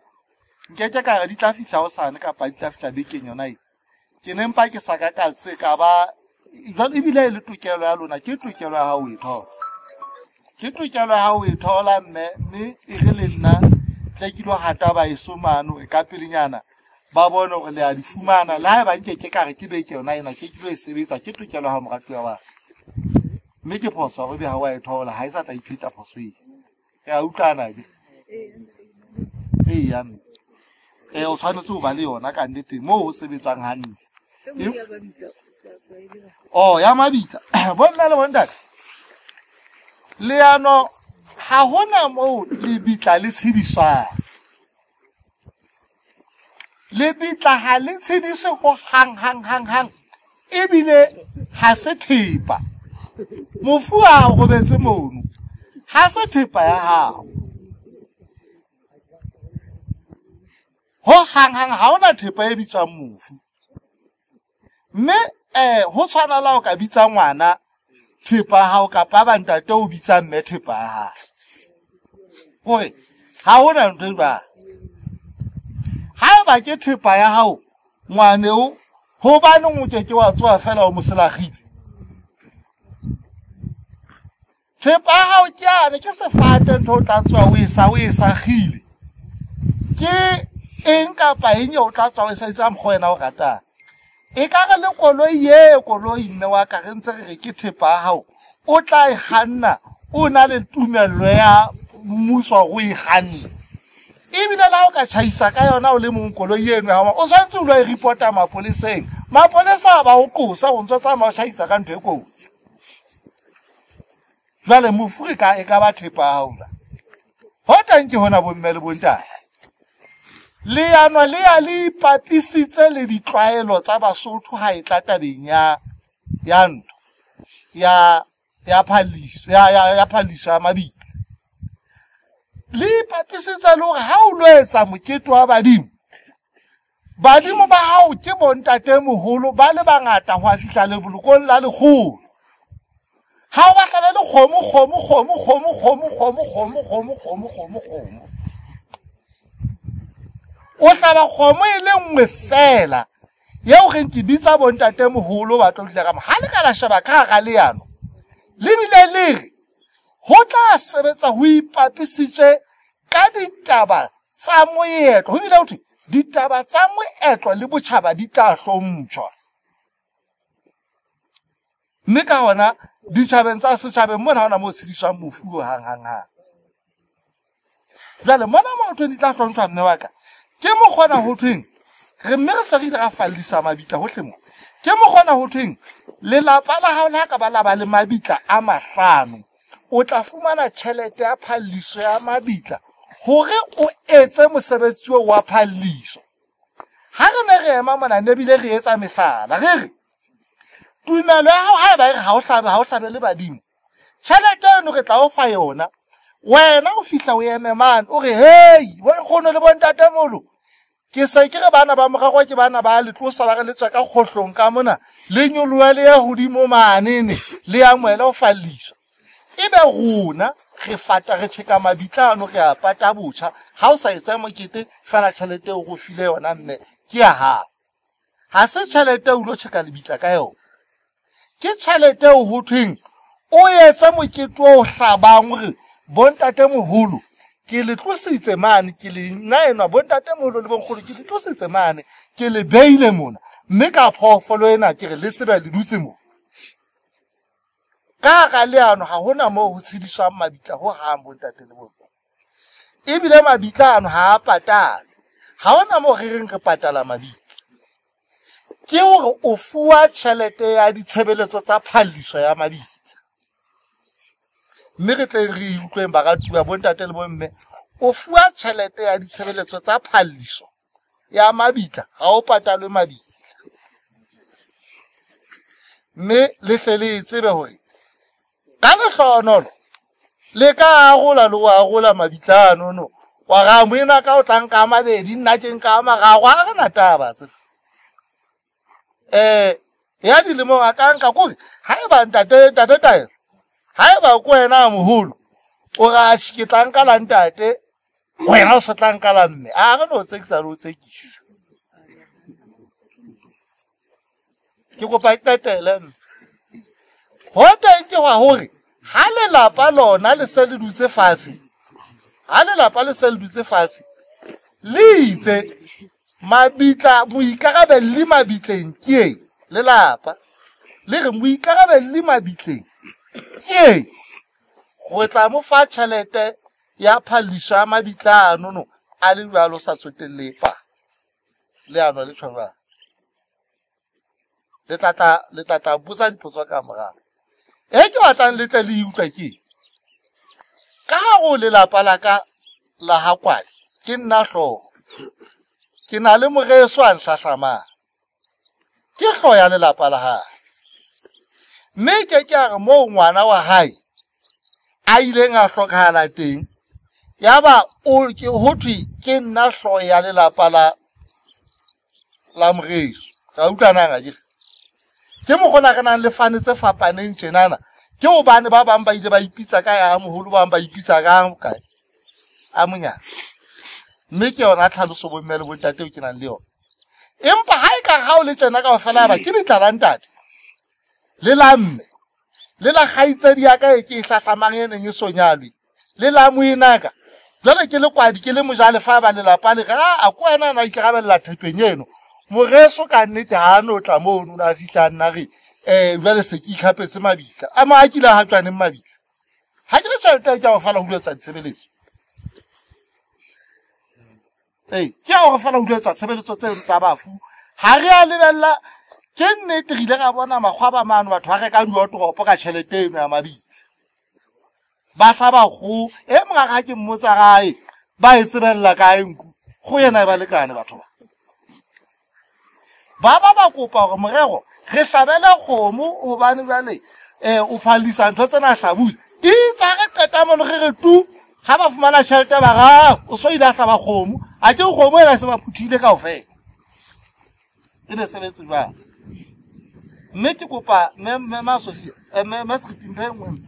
Nkeke ka re di tla fihla hosane kapa di tla fihla bekeng yona e. Ke ne mpa ke sa ka ka tse ka ba jwale ebile e le tokelo ya lona, ke tokelo ya hao e thola. Ke tokelo ya hao e thola mme mme e re le nna tle ke lo hata ba eso mane hore ka pelenyana ba bone hore le a di fumana. Le haeba nke ke ka re ke beke yona ena ke tlo e sebetsa, ke tokelo ya hao moratuwa wa ka. Mme ke phoso hore ebe ha wa e thola, ha e sa tla ipheta phoso eo. Re a utlwana ke? Eya mme. O tshwanetse ho ba le yona ka nnete moo ho sebetswang hantle. Oh, ya mabitla. Bo mme le bontate. Leano ha hona moo lebitla le tshediswang. Lebitla ha le tshediswe ho hang hang hang hang. Ebile ha se thepa. Mofu a robetse mono. Ha se thepa ya hao. Ho hang hang ha hona thepa e bitswang mofu. Mme ho tshwana la o ka bitsa ngwana thepa hao kapa ba ntate o bitsa mme thepa ya hae. Hore ha hona ntho e jwalo. Haeba ke thepa ya hao ngwaneo, hobaneng o ke ke wa tsoha fela o moselagile? Thepa ya hao ke yane, ke sefate ntho o tla tswa o e sagile. Ke eng kapa eng eo o tla tswa o e sa itse mokgwa wena o ratang. E ka re le koloi ye koloi mme wa ka re ntse re re ke thepa ya hao, o tla e kganna o na le tumello ya mmuso hore o e kganne. Ebile le ha o ka tjhaisa ka yona o le mong koloi eno ya hao, o tshwanetse o lo e report-a mapoleseng. Mapolesa ba o qosa o ntso tsamaya o tjhaisa ka ntho e kotsi. Jwale mofu e ka ba thepa ya hao la. Ho teng ke hona bomme le bontate. Leano le ya le ipapisitse le ditlwaelo tsa Basotho ha e tla tabeng ya ntho ya phaliso ya phaliso ya mabitla. Le ipapisitse le hore ha o lo etsa mokete wa badimo, badimo ba hao ke bontate moholo ba le bangata ho a fihla lebolokong la lekgolo. Ha o ba hlabe le kgomo kgomo kgomo kgomo kgomo kgomo kgomo kgomo kgomo kgomo kgomo. O hlaba kgomo e le nngwe fela eo reng ke bitsa bontate moholo ba tlo dula ka mo. Ha le ka la sheba ka hara leano le bile le re ho tla sebetsa ho ipapisitswe ka ditaba tsa moetlo. Ho bile ho thwe ditaba tsa moetlo le botjhaba di tla hlomptjhwa. Mme ka hona ditjhabeng tsa setjhabeng mona ha hona moo tshediswang mofu hang hang hang. Jwale mona mo thwe di tla hlomptjhwa mme wa ka. Ke mokgona ho thweng re mme re se re ile ra fallisa mabitla hohle mo. Ke mokgona ho thweng lelapa la hao le ha ka ba la ba le mabitla a 5, o tla fumana tjhelete ya phalliso ya mabitla hore o etse mosebetsi oo wa phalliso. Ha re ne re ema mona ne bile re etsa mehlala, re re tumelo ya hao haeba e re ha o hlabe le badimo, tjhelete eno re tla o fa yona. Wena o fihla o eme mane o re hei bonkgono le bontatemolo, Ke se ke re bana ba moragwa ke bana ba le tlosa ba re le tswa ka kgohlong ka mona le nyoloha le ya hodimo manene le amohela ho falliswa. Ebe rona re fata re tjheka mabitla ano re a pata botjha. Ha o sa etsa mokete fela tjhelete o go file yona mme ke ya hao. Ha se tjhelete o lo tjheka lebitla ka yona. Ke tjhelete o ho thweng o etsa mokete o hlabang hore bontate moholo ke le tlositse mane ke le nna enwa bontate moholo le bonkgolo ke le tlositse mane ke le beile mona mme ka phoofolo ena ke re le tsebe le dutse mo. Ka hara leano ha hona moo ho tshediswang mabitla ho hang bontate le bonkgono. Ebile mabitla ano ha a patale. Ha hona moo re reng re patala mabitla. Ke hore o fuwa tjhelete ya ditshebeletso tsa phalliso ya mabitla. Mme re tle re utlweng baratuwa bontate le bomme, o fuwa tjhelete ya ditshebeletso tsa phalliso ya mabitla, ha o patalwe mabitla. Mme le hle le tsebe hore ka lehlohonolo le ka arola le o arola mabitla ano no. Wa ra moena ka o tla nka a mabedi, nna ke nka a mararo, ha re na taba tse. Ya dilemong a ka nka kore haeba ntate Taelo, haeba ko wena moholo o ra ke tla nka la ntate, wena o se tla nka la mme, a re no tsekisa le o tsekisa. Ke kopa qetele mme. Ho teng ke hwa hore ha lelapa lona le se le dutse fatshe, ha lelapa le se le dutse fatshe le itse mabitla moikarabelli mabitleng ke eng, lelapa le re moikarabelli mabitleng ke eng, go tla mo fa tjhelete ya phalliso ya mabitla ano no a le jwalo sa tsotelle pa leano le tshwarwa. Le tla botsa dipotso ka morao. E ke batlang le tle le utlwa ke ka hare lelapa la ka la ha Kwadi, ke nna hlooho, ke na le moreso a nhlahlamang, ke hlooho ya lelapa la hae. Mme ke ke a re moo ngwana wa hae a ileng a hlokahala teng, yaba o ke ho thwe ke nna hlooho ya lelapa la moreso. Ra utlwanang akere? Ke mokgona re nang le fane tse fapaneng tjenana. Ke hobane ba bang ba ile ba ipitsa ka ya moholo, ba bang ba ipitsa ka kae a monyane. Mme ke yona tlhaloso bomme le bontate ke nang le yona. Empa ha e ka ha o le tjena kaofela ba ke bitla la ntate le la mme le la kgaitsedi ya ka e ke e hlahlamang e neng e sonyalwe le la moenaka. Jwale ke le Kwadi ke le mojalefa ba lelapa le re a ko wena na ikarabella thepeng eno. Moreso ka nnete ha no tla mono na fihla nna re jwale se ke ikhapetse mabitla. A mo a kile ha tswaneng mabitla. Ha ke re tjhelete ke a o fala ho dula tswa ditshebeletso. Ke a o fala ho dula tswa tshebeletso tseo tsa bafu. Ha re a lebella ke nnete re ile ra bona makgwa ba mano batho ba reka diotoropo ka tjhelete eno ya mabitla. Ba hlaba kgoho, e mong a re ha ke mmotsa gae ba e tsebella kae nku. Go yena e ba lekane batho ba. Ba ba kopa hore morero re hlabele kgomo hobane jwale o phallisa ntho tsena hlabula. Itse re qeta mono re re tu ha ba fumana tjhelete ba ra o so ile a hlaba kgomo. A ke kgomo ena se ba phuthile kaofela. E ne sebetse jwang? Mme ke kopa mme Masosia, mme Sritimphe nngwe.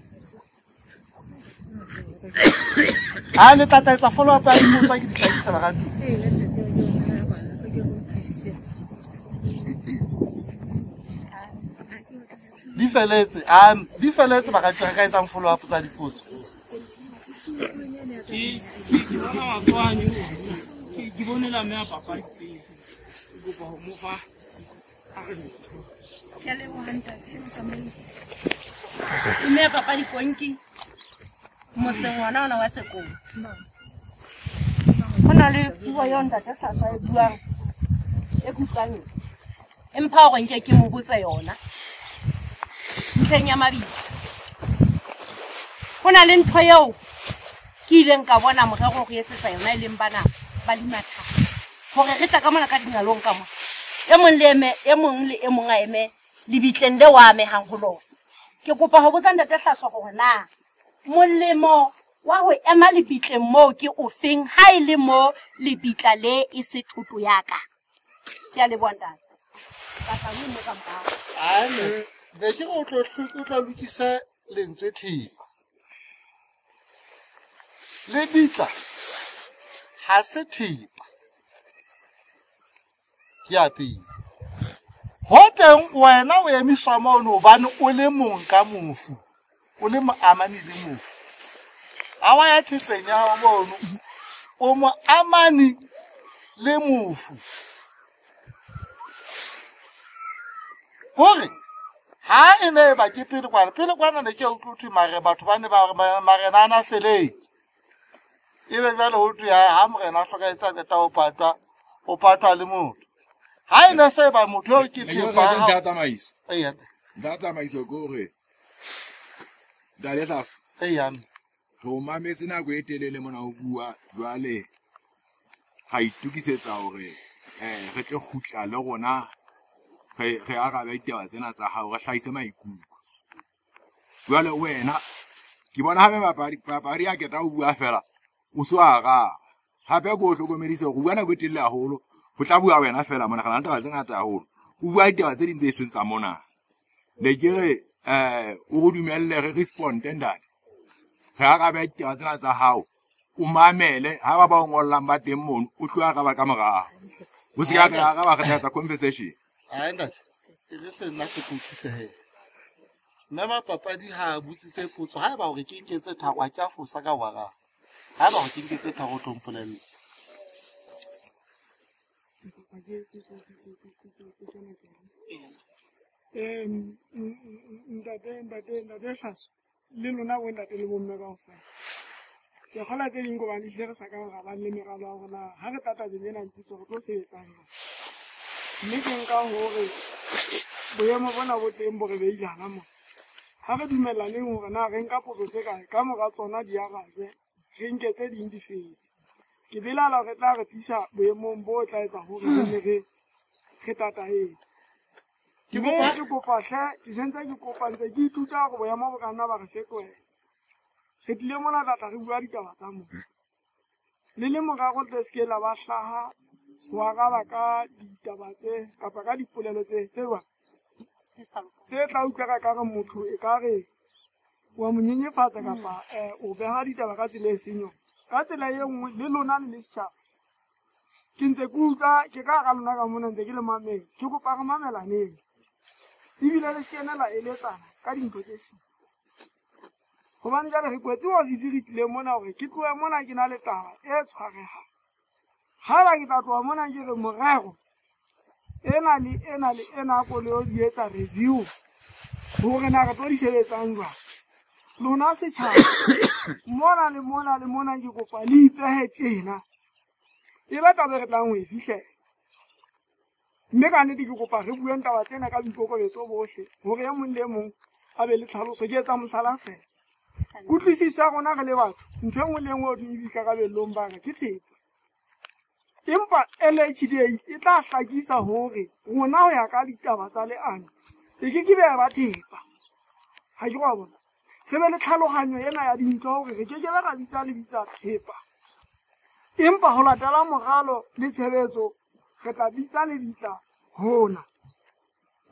Ha le tla etsa follow up ya dipotso ke di hlakisa baratuwa. Di feletse baratuwa re ka etsang follow up tsa dipotso. Ke bona matswanyo, ke bone la mme a papadi pele. Ke kopa ho mo fa a re ntho. Ke a leboha ntate motsamaisi. Mme a papadi konki motseng ona wa Tsekong. Ho na le puo eo ntate Hlahla e buang e kutlwang. Empa hore nke ke mo botse yona. Ntlheng ya mabitla. Ho na le ntho eo ke ileng ka bona morero re etsetsa yona e leng bana ba limatha. Hore re tla ka mona ka dinalong ka mona. E mong le e mong a eme lebitleng le wa amehang ho lona. Ke kopa ho botsa ntate Hlahla hore na molemo wa ho ema lebitleng moo ke ofeng ha e le mo lebitla le e se thoto ya ka. Ke a leboha ntate. Ka tla mo ka morao. Ane ne ke o tlo lokisa lentswe thepa. Lebitla ha se thepa. Ke a pele. Ho teng wena o emiswa mono hobane o le mong ka mofu. O le moamani le mofu. Ha wa ya thepeng ya hao mono o mo amani le mofu. Hore ha e ne ba ke pele kwana ne ke utlwe thwe mare batho ba ne ba marena ana feletse. Ebe jwale ho thwe ha morena a hlokahetse a qeta ho patwa le motho. Ha e ne se ba motho eo ke thepa. Nta tsamaiso. Eya. Nta tsamaiso ke hore Dale tlase. Eya. Re o mametse nako e telele mona ho bua jwale ga itokisetsa hore re tle kgutla le rona re arabe ditaba tsena tsa hao re hlahise maikutlo. Jwale wena ke bona hape papadi ya keta o bua fela o so araba. Hape ke o hlokomedise hore o bua nako e telele haholo ho tla bua wena fela mona re na le taba tse ngata haholo. O bua ditaba tse ding tse seng tsa mona. Ne ke re o re dumelle re responde ntate. Re arabe ditaba tsena tsa hao. O mamele ha ba o ngollang ba teng mono o tlo araba ka morao. O se ka re araba re tla conversation. Ai ntate, e re hle nna ke utlwise he. Mme mapapadi ha a botsitse potso ha eba hore ke nketse tharo ha ke a fosa ka ho araba. Ha eba hore ke nketse tharo o tlo mpolella. Ntate Hlaso le lona bo ntate le bomme kaofela. Ke kgola tse ding hobane ehlile re sa ka ra ba le meralo ya rona ha re tla tabeng ena mpitso re tlo sebetsang jwang. Mme ke nka hore boemo bona bo teng bo re beile hana mona. Ha re dumellaneng hore na re nka potso tse kae ka mora tsona di arajwe re nke tse ding di fete. Ke belaela hore tla re tlisa boemong bo tla etsa hore re ne re tataele. Mme ke kopa hle ke sentse ke kopa ntse ke ithuta hore boemo bo ka nna ba re fetohela. Re tlile mona tla re bua ditaba tsa mona. Le le morao tle se ke la ba hlaha ho araba ka ditaba tse kapa ka dipolelo tse jwang. Tse tla utlwa ka re motho e ka re wa mo nyenyefatsa kapa o beha ditaba ka tsela e seng yona. Ka tsela e nngwe le lona le le setjhaba. Ke ntse ke utlwa ke ka hara lona ka mona ntse ke le mametse. Ke kopa re mamelaneng. Ebile le se ke la eletsana ka dintho tse seng. Hobane jwale re kwetse ofisi re tlile mona hore ke tlohe mona ke na le taba e tshwarehang. Haeba ke tla tloha mona ke re morero ena le ena le ena ko le di etsa review hore na re tlo di sebetsang jwang. Lona setjhaba mona le mona le mona ke kopa le ipehe tjena. E ba taba re tlang ho e fihlela. Mme ka nnete ke kopa re bueng taba tsena ka boikokobetso bohle hore e mong le e mong a be le tlhaloso. Ke etsa mohlala feela. Kutlwisiso ya rona re le batho ntho e nngwe le e nngwe e boikarabellong ba ka ke thepa. Empa LHDA e tla hlakisa hore rona ho ya ka ditaba tsa leano e ke ke be ya ba thepa. Ha ke wa bona. Re be le tlhalohanyo ena ya dintho hore re ke ke be ra bitsa lebitsa thepa. Empa ho latela moralo le tshebetso re tla bitsa lebitla hona.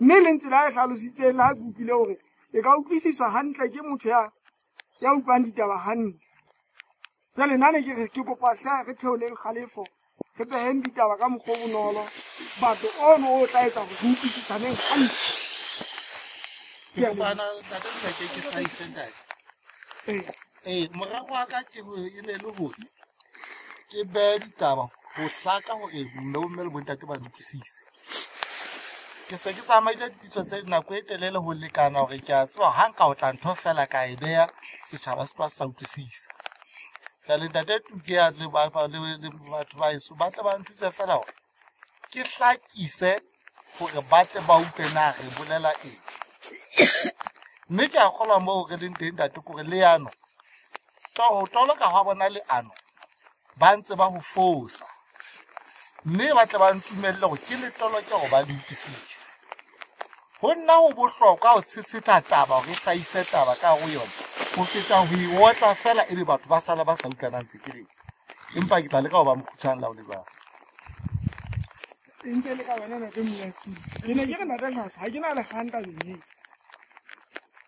Mme le tsela e hlalositseng le ha ke utlwile hore e ka utlwisiswa hantle ke motho ya utlwang ditaba hantle. Jwale nna ne ke re ke kopa hle re theoleng kgalefo. Re beheng ditaba ka mokgwa o bonolo. Batho ono o tla etsa hore re utlwisisaneng hantle. Ke kopana ntate Ntate ke hlahise ntate. Morero wa ka ke e ne le hore ke behe ditaba ho hlaka hore mme le bontate ba utlwisise. Ke se ke tsamaile dipitso tse nako e telele ho lekana hore ke a tseba ha nka o tla ntho fela ka e beha setjhaba se tloha se sa utlwisisa. Jwale ntate Tuke a le batho ba heso ba tle ba nthuse fela hore ke hlakise hore ba tle ba utlwe na re bolela eng. Mme ke a kgolwa moo re leng teng ntate kore leano ho toloka hwa bona leano ba ntse ba ho fosa. Mme ba tle ba ntumelle hore ke le toloke hore ba le utlwisise. Ho nna ho bohlokwa ho tshehetsa taba hore e hlahise taba ka ho yona. Ho feta ho e otla fela ebe batho ba sala ba sa utlwanang ntse ke reng. Empa ke tla leka ho ba mokgutshwane la ho le jwalo. Ntse le ka wena ntate Molaski. Ke ne ke re ntate Hlasa ha ke na le kgang tabeng eo.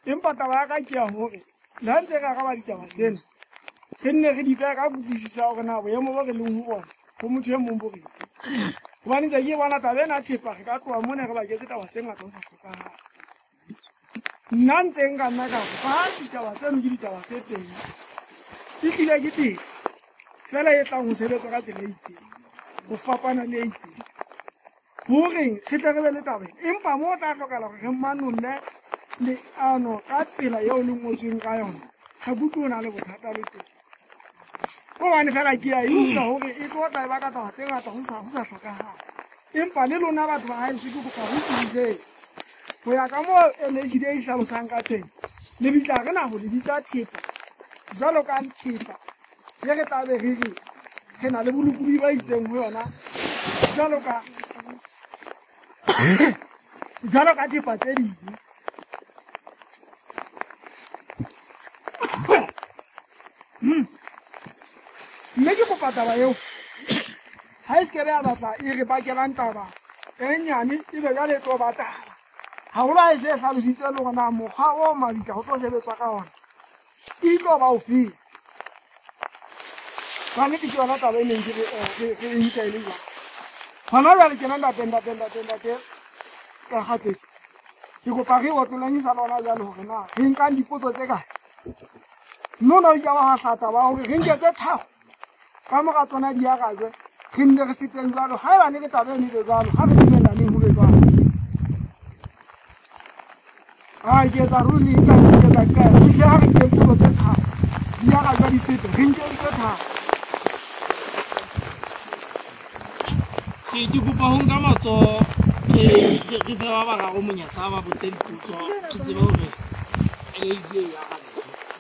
Empa taba ya ka ke ya hore le ha ntse re araba ditaba tsena, re nne re di behe ka kutlwisiso ya hore na boemo bo re leng ho bona ho motho e mong bo reng. Hobane ntse ke bona taba ena thepa re ka tloha mona re baketse taba tse ngata ho sa hlokahale. Nna ntse nka nna ka re fa ditaba tseno ke ditaba tse teng. Ehlile ke teng fela e tlang ho sebetswa ka tsela e itseng, ho fapana le e itseng. Horeng re tle re be le taba ena, empa moo ho tla hlokahala hore re manolle leano ka tsela eo le ngotsweng ka yona, ha ke utlwe ho na le bothata le teng. Hobane fela ke a e utlwa hore e tlo tla e baka taba tse ngata ho sa hlokahale. Empa le lona batho ba haeso ke kopa ho utlwisiseng. Ho ya ka moo LHD e hlalosang ka teng, lebitla re na ho le bitsa thepa jwalo ka thepa ye re tla be re re re na le bolokolohi ba itseng ho yona jwalo ka thepa tse ding. Mme ke kopa taba eo ha e se ke be ya batla e re bakelang taba e nyane e be jwale e tlo ba taba. Haholo ha e se e hlalositswe le hore na mokgwa o mabitla ho tlo sebetswa ka ona e tlo ba ofeng. Ka nnete ke yona taba e neng ke re e nka e le jwang. Hona jwale kena ntate ka kgatsetso. Ke kopa re otlolanyisa lona jwale hore na re nkang dipotso tse kae. Mme ona o ka wa hahla taba ya hore re nke tse tharo ka mora tsona di arajwe, re nne re feteng jwalo. Haebane re taba eno e be jwalo, ha re dumellaneng ho be jwalo. A ke etsa ruri ka ke etsa kae. Ehlile ha re nke dipotso tse tharo di arajwa di fete, re nke tse tharo. Ke kopa ho nka matsoho re fe ba bararo monyetla ba botse dipotso re tsebe hore LHD e araba.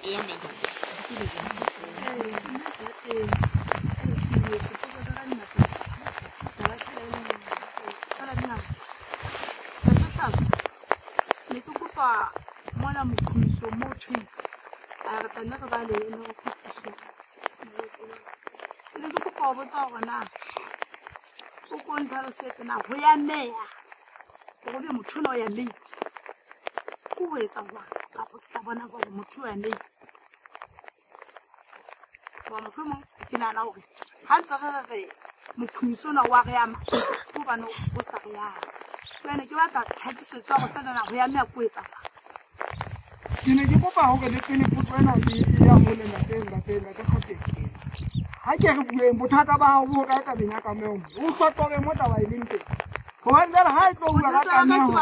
E ya mmetla. Ne ke kopa mona moqhumiso mo thweng a re tla nne re ba le ene go kgutliso. Ne ke kopa ho botsa hore na o ko ntlhalosetse na ho ya meya hore be motho ona o ya meile ke ho etsa jwang, kapa ke tla bona jwang hore motho o ya meile. Hoba mohlomong ke nahana hore ha ntse re re moqhumiso ona wa re ama ke hobane o sa re ama. Jwale ke batla tlhakisetso ya hore feela na ho ya meya ke ho etsa jwang. Ke ne ke kopa hore le pele potso ena e ya hole ntate Kgateng. Ha ke re bueng bothata ba hao bo kae tabeng ya kameho, o hlotobe mo taba e leng teng. Hobane jwale ha e tlo bua ka kameho,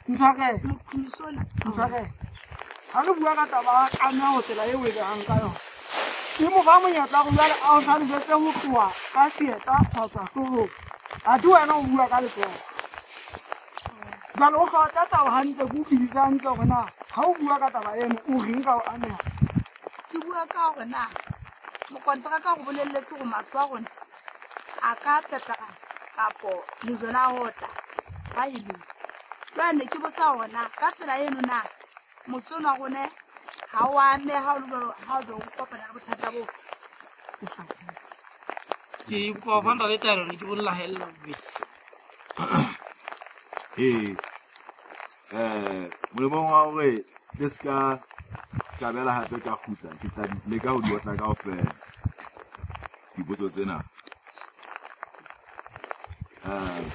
ntshwarele. Ntshwarele. Ha re bua ka taba ya kameho tsela eo e behang ka yona, ke mo fa monyetla hore jwale a o hlalosetse ho tloha ka seeta kgotsa hloohong. Athe wena o bua ka letsoho. Jwale o hlota taba hantle, ke utlwisise hantle hore na ha o bua ka taba eno o reng ka ho ameha. Ke bua ka hore na mokonteraka o bolelletse hore matlo a rona a ka peperana kapo lejwe la otla ba e leng. Jwale ne ke botsa hore na ka tsela eno na motse ona wa rona ha o ameha o le jwalo ha o be o kopana le bothata bo. Ke kopa ho fa ntate taelo ne ke bone la haella bobedi. Ee, molemong wa hore le se ka kabela hape ka kgutla, ke tla leka ho di otla kaofela dipotso tsena.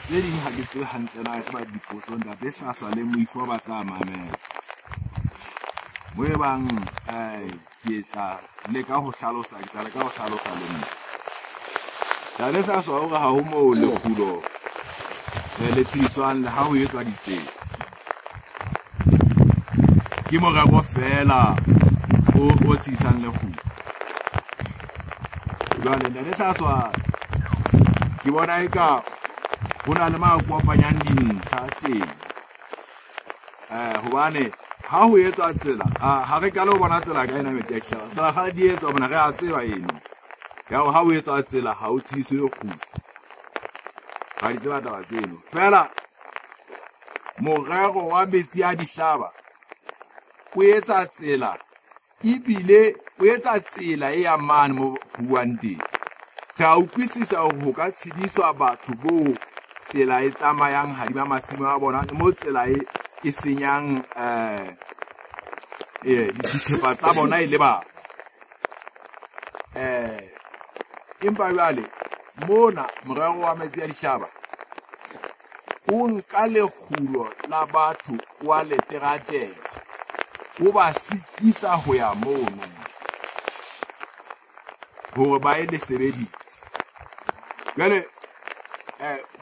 Tse ding ha ke tsebe hantle na e tla ba dipotso ntate Hlaswa le Moifo ba tla mamela. Mo e bang ke tla leka ho hlalosa, ke tla leka ho hlalosa le nna. Ntate Hlaswa o re ha ho moo lekgulo le tshediswang le ha ho etswa ditsela. Ke morero fela o tshedisang lekgulo. Jwale ntate Hlaswa ke bona eka ho na le ma kopanyang dintlha teng. Hobane ha ho etswa tsela, ha re qale ho bona tsela ka ena metsi a dihlaba. Tsela ha di etswa bona re a tseba eno. Ya hore ha ho etswa tsela ha o tshediswe lekgulo. Ra di tseba taba tseno. Fela morero wa metsi a dihlaba o etsa tsela Ebile o etsa tsela e ya mane mo buang teng. Re a utlwisisa hore ho ka tshediswa batho bo tsela e tsamayang hadima masimo a bona, mo tsela e senyang dithepa tsa bona e le batho. Empa jwale mona morero wa metsi a dishaba o nka lekgulo la batho wa le teratela, o ba sitisa ho ya mono hore ba ye le sebedise. Jwale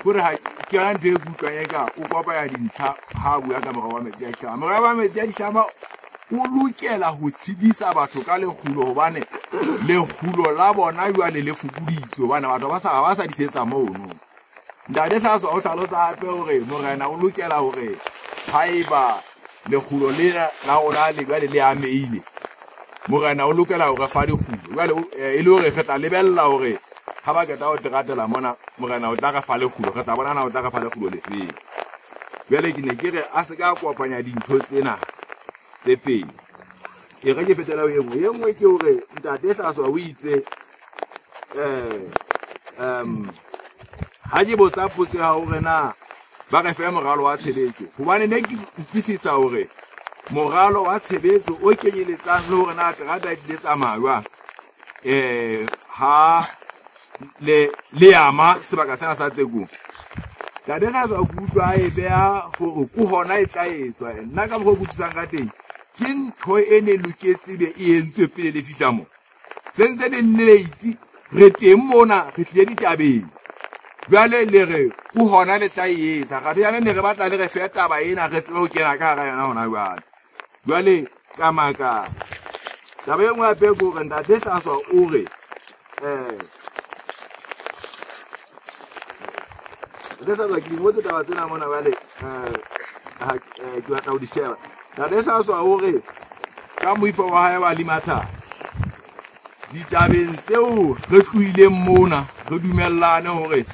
hore ha ke yona ntho e ke utlwang eka o kopanya dintlha ha a bua ka morero wa metsi a dishaba. Morero wa metsi a dishaba o lokela ho tshedisa batho ka lekgulo, hobane lekgulo la bona jwale le fokoditswe, hobane batho ba sa disetsa mono. Ntate Hlatswa o hlalosa hape hore morena o lokela hore haeba lekgulo lena la rona le jwale le amehile, morena o lokela hore fa lekgulo. Jwale e le hore re tla lebella hore ha ba qeta ho teratela mona, morena o tla re fa lekgulo, re tla bona na o tla re fa lekgulo lefeng. Jwale ke ne ke re a se ka kopanya dintho tsena tse pedi. E re ke fetela ho e nngwe. E nngwe ke hore ntate Hlatswa o itse ha ke botsa potso ya hore na ba re fe moralo wa tshebetso, hobane ne ke utlwisisa hore moralo wa tshebetso o kenyeletsang le hore na terata e tlile tsamaya jwang, ha le ama sebaka sena sa Tsekong. Ntate Hlatswa ke utlwa e beha hore ke hona e tla etswa. Nna ka mokgwa o ke utlwisisang ka teng, ke ntho e ne loketse be e entswe pele le fihla mo. Se ntse le late, re teng mona, re tlile ditabeng. Jwale le re ke hona le tla e etsa. Kgathe jwale ne re batla le re fe taba ena, re tsebe ho kena ka hara yona hona jwale. Jwale ka maka. Taba e nngwe hape ke hore ntate Hlatswa o re ntate Hlatswa ke di ngotse taba tsena mona jwale, ke batla ho di sheba. Ntate Hlatswa o re ka moifo wa hae wa Limatha, ditabeng tseo re tlohileng mona re dumellane hore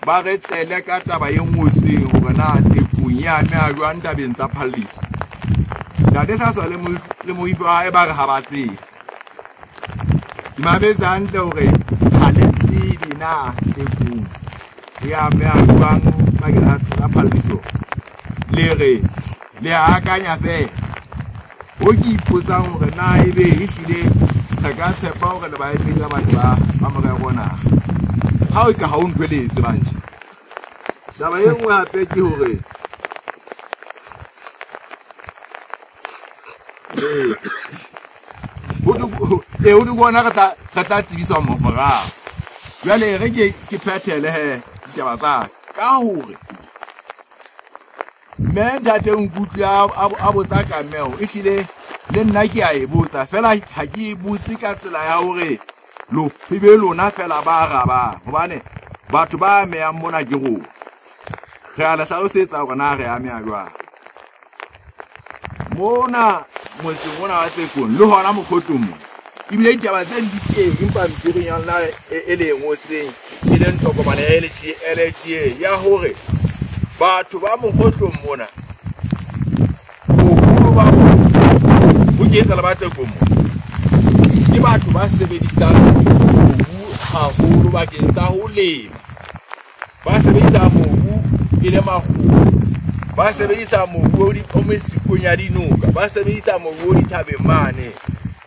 ba re tlele ka taba e ngotsweng hore na Tsekong e ameha jwang tabeng tsa phalliso. Ntate Hlatswa le moifo wa hae ba re ha ba tsebe. Ke mametse hantle hore ha le tsebe na Tsekong e ameha jwang bakeng sa phalliso. Le re le akanya fela. Ho ke ipotsang hore na ebe ehlile re ka tshepa hore le baemedi ba batho ba morero ona. Ha o ka ha o ntho e le e tsebang tje. Taba e nngwe hape ke hore ho di bona re tla tsebiswa morao. Jwale re ke phethele he ditaba tsa ka hore mme ntate Nkutlwe a botsa kameho, ehlile le nna ke a e botsa fela, ha ke e botse ka tsela ya hore e be lona fela ba arabang, hobane batho ba amehang mona ke rona. Re a le hlalosetsa hore na re ameha jwang mona motseng ona wa Tsekong le hona Mokgotlong mona. Ebile ditaba tse di teng pampiring ya lona e le ngotseng, e leng tokomane ya LGA ya hore batho ba Mokgotlong mona boholo ba bona ho ke etsa le ba Tsekong mona ke batho ba sebedisang mobu haholo bakeng sa ho lema, ba sebedisa mobu e le makgulo, ba sebedisa mobu o mesikong ya dinoka, ba sebedisa mobu o dithabeng mane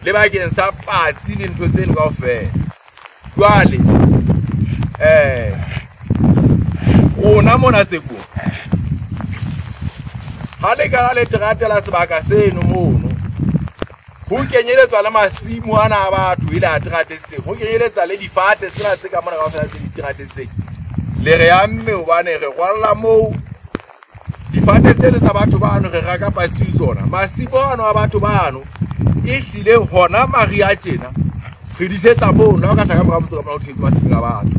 le bakeng sa patsi le ntho tseno kaofela. Jwale rona mona Tsekong ha le ka le teratela sebaka seno mono, ho kenyeletswa le masimo ana a batho e le a teratetseng, ho kenyeletsa le difate tsena tse ka mona kaofela tse di teratetseng. Le re amme hobane re rwalla moo difate tsele tsa batho bano, re reka patsi tsona. Masimo ano a batho bano ehlile hona mariha tjena re disetsa mono. Ha o ka tla ka mora motse ka mona o thetse masimong a batho,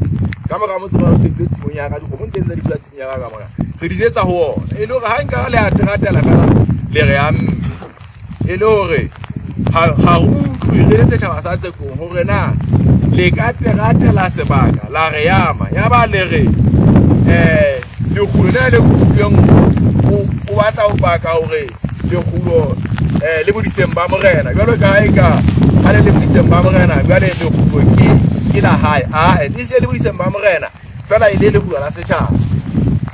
ka mora motse ka mona o thetse tshimong ya ka, dikgomo teng tsa di fula tshimong ya ka ka mona, re disetsa ho ona. E le hore ha nka le a teratela fela le re amme, e le hore ha re utlwe re le setjhaba sa Tsekong hore na le ka teratela sebaka la re ama, ya ba le re lekgulo lena le kutlweng o batla ho paka hore lekgulo le bodiseng ba morena jwalo ka e ka ha le bodiseng ba morena jwale lekgulo ke la hae a le se le bodiseng ba morena fela e le lekgulo la setjhaba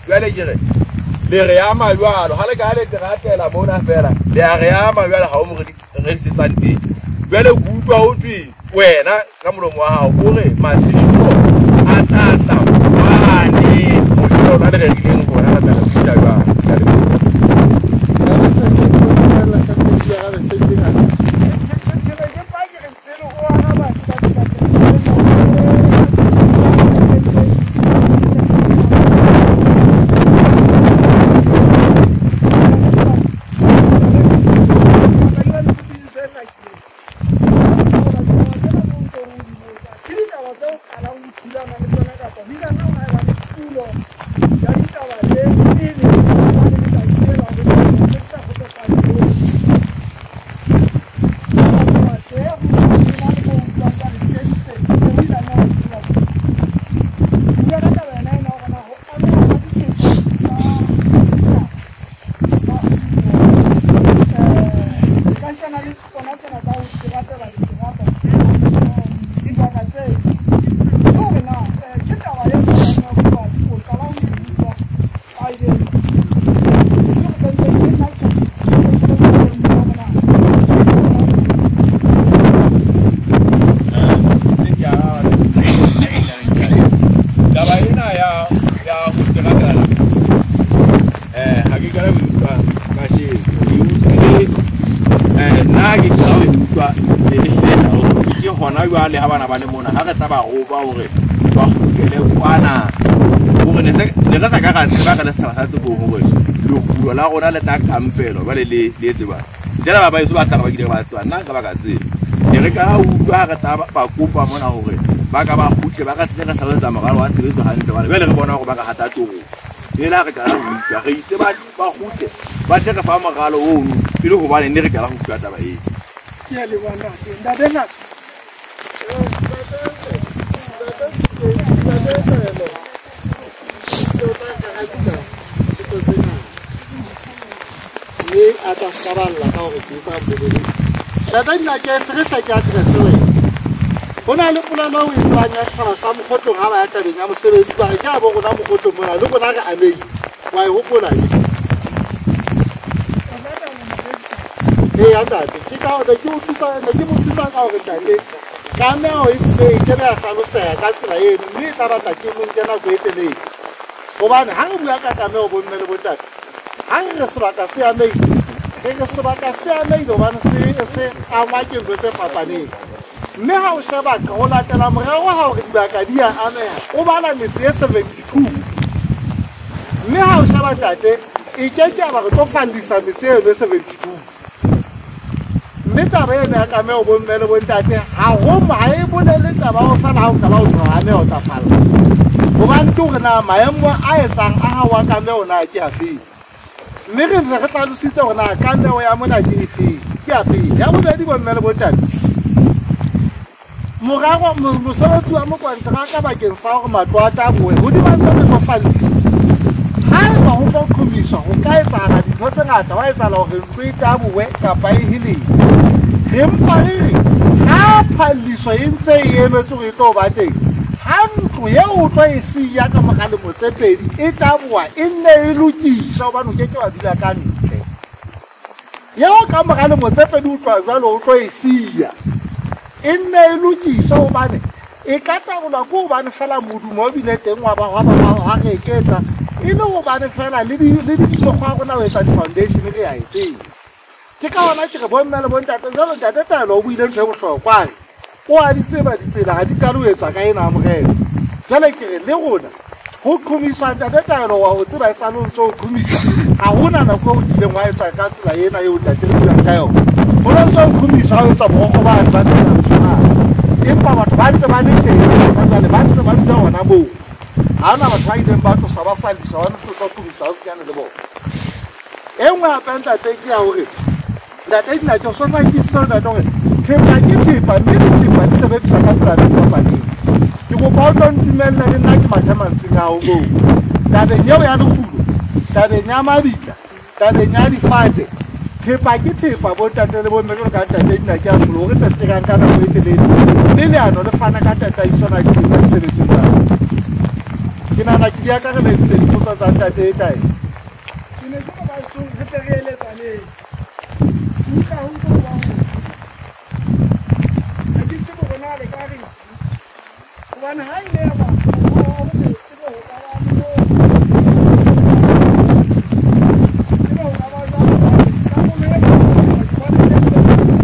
jwale ke re le re ama jwalo ha le ka le teratela mona fela le a re ama jwale ha o mo re disetsang teng jwale ke utlwa ho thwe wena ka molomo wa hao o re matshediso a tla wane motho le rerileng hore re tla thusa jwang. Ke a leboha. Jwale ha bana ba le mona ha re tla ba roba hore ba kgutlele kwana hore ne re sa ka ra tseba ka le setjhaba sa Tsekong hore lekgulo la rona le tla kampelo jwale le etse jwang. Jwale ba baeso ba tla ba kile ba tseba nna nka ba ka tseba ne re ka utlwa ha re tla ba kopa mona hore ba ka ba kgutle ba ka tle re hlalosetsa moralo wa tshebetso hantle jwale re bona hore ba ka hata torong le la re ka la utlwa re itse ba kgutle ba tle re fa moralo ono e le hobane ne re ka la utlwa taba eo. Ke a leboha ntate. Ntate mme a tla skaralla ka hore ke etsa bolele. Ntate Dinake se re tla ke address wena. Ho na le polelo o e tsebang ya setjhaba sa Mokgotlong ha ba ya tabeng ya mosebetsi ba re ke a bo rona Mokgotlong mona le rona re amehile. Wa e hopola e? Ee ntate, ke ka hore ke utlwisa ne ke mo utlwisa ka hore ntate tlameho e ke be ya hlaloseha ka tsela eno mme e tla batla ke mo nke nako e telele. Hobane ha re bua ka tlameho bomme le bontate, ha re re sebaka se amehile, re re sebaka se amehile hobane se angwa ke ntho tse fapaneng. Mme ha o sheba ho latela morero ha hore dibaka di a ameha, o bala metse e 72. Mme ha o sheba ntate, e ke ke ya ba re tlo fallisa metse eno e 72. Mme taba eno ya kameho bomme le bontate ha e bolele taba ho fela ha o qala ho tloha ameho tsa falla. Hobane ke hore na maemo a etsang a hao a kameho na ke afeng. Mme re ntse re hlalositse hore na kameho ya mona ke efeng, ke ya pele. Ya bobedi bomme le bontate, morero mosebetsi wa mokonteraka bakeng sa hore matlo a tabohe hodima ntse re tlo falliswa. Haeba ho tlo qhomiswa ho ka etsahala dintho tse ngata, wa etsahala hore ntlo e tabohe kapa e heleng. Re mpa re re ha phalliso e ntse e emetse hore e tlo ba teng, ha ntlo eo o tlo e siya ka mora lemo tse pedi e taboha e nne e lokiswa hobane o keke wa dula ka ntle. Eo ka mora lemo tse pedi o tloha jwalo o tlo e siya e nne e lokiswa hobane e ka tabolwa ke hobane fela modumo o bile teng wa ba ha re eketsa e le hobane fela le mokgwa wa rona ho etsa di-foundation re a e tseba. Ke ka hona ke re bomme le bontate jwalo ntate Taelo o buile ntho e bohlokwa o a di tseba ditsela ha di qale ho etswa ka ena morena. Jwale ke re le rona ho qhomiswa ntate Taelo wa ho tseba e sale o ntso o qhomiswa ha hona nako eo o kileng wa etswa ka tsela ena eo ntate re buang ka yona. Ho no ntso o qhomiswa ho etswa borokgo ba batho ba sena tshwana empa batho ba ntse ba le teng ba jwale ba ntse ba dula hona moo. Ha hona batho ba ileng ba tloswa ba falliswa ba ntse ba qhomiswa ho senyane le bona. E nngwe hape ntate ke ya hore ntate Dinake o so hlakisitse ntate hore thepa ke thepa mme dithepa di sebediswa ka tsela tse fapaneng. Ke kopa o tlo ntumella le nna ke mathe mantsweng a hao moo. Tabeng eo ya lekgulo, tabeng ya mabitla, tabeng ya difate, Thepa ke thepa bo ntate le bo mme jwalo ka ntate dina ke a tsholo hore tse se kang ka nako e telele. Mme leano le fana ka tataiso na dithepa di sebetswe jwang. Ke nahana ke di akareleditse dipotso tsa ntate e kae. Ke ne ke re baesong re tle re eletsaneng. Ke utlwa ho utlwa ho bang. Ha ke tsebe hore na le ka reng. Hobane ha ile ya ba mokgwa wa hore ebe ho ka ba le ebe ho ka ba jwang karolo e ke bona se ntse mme jwale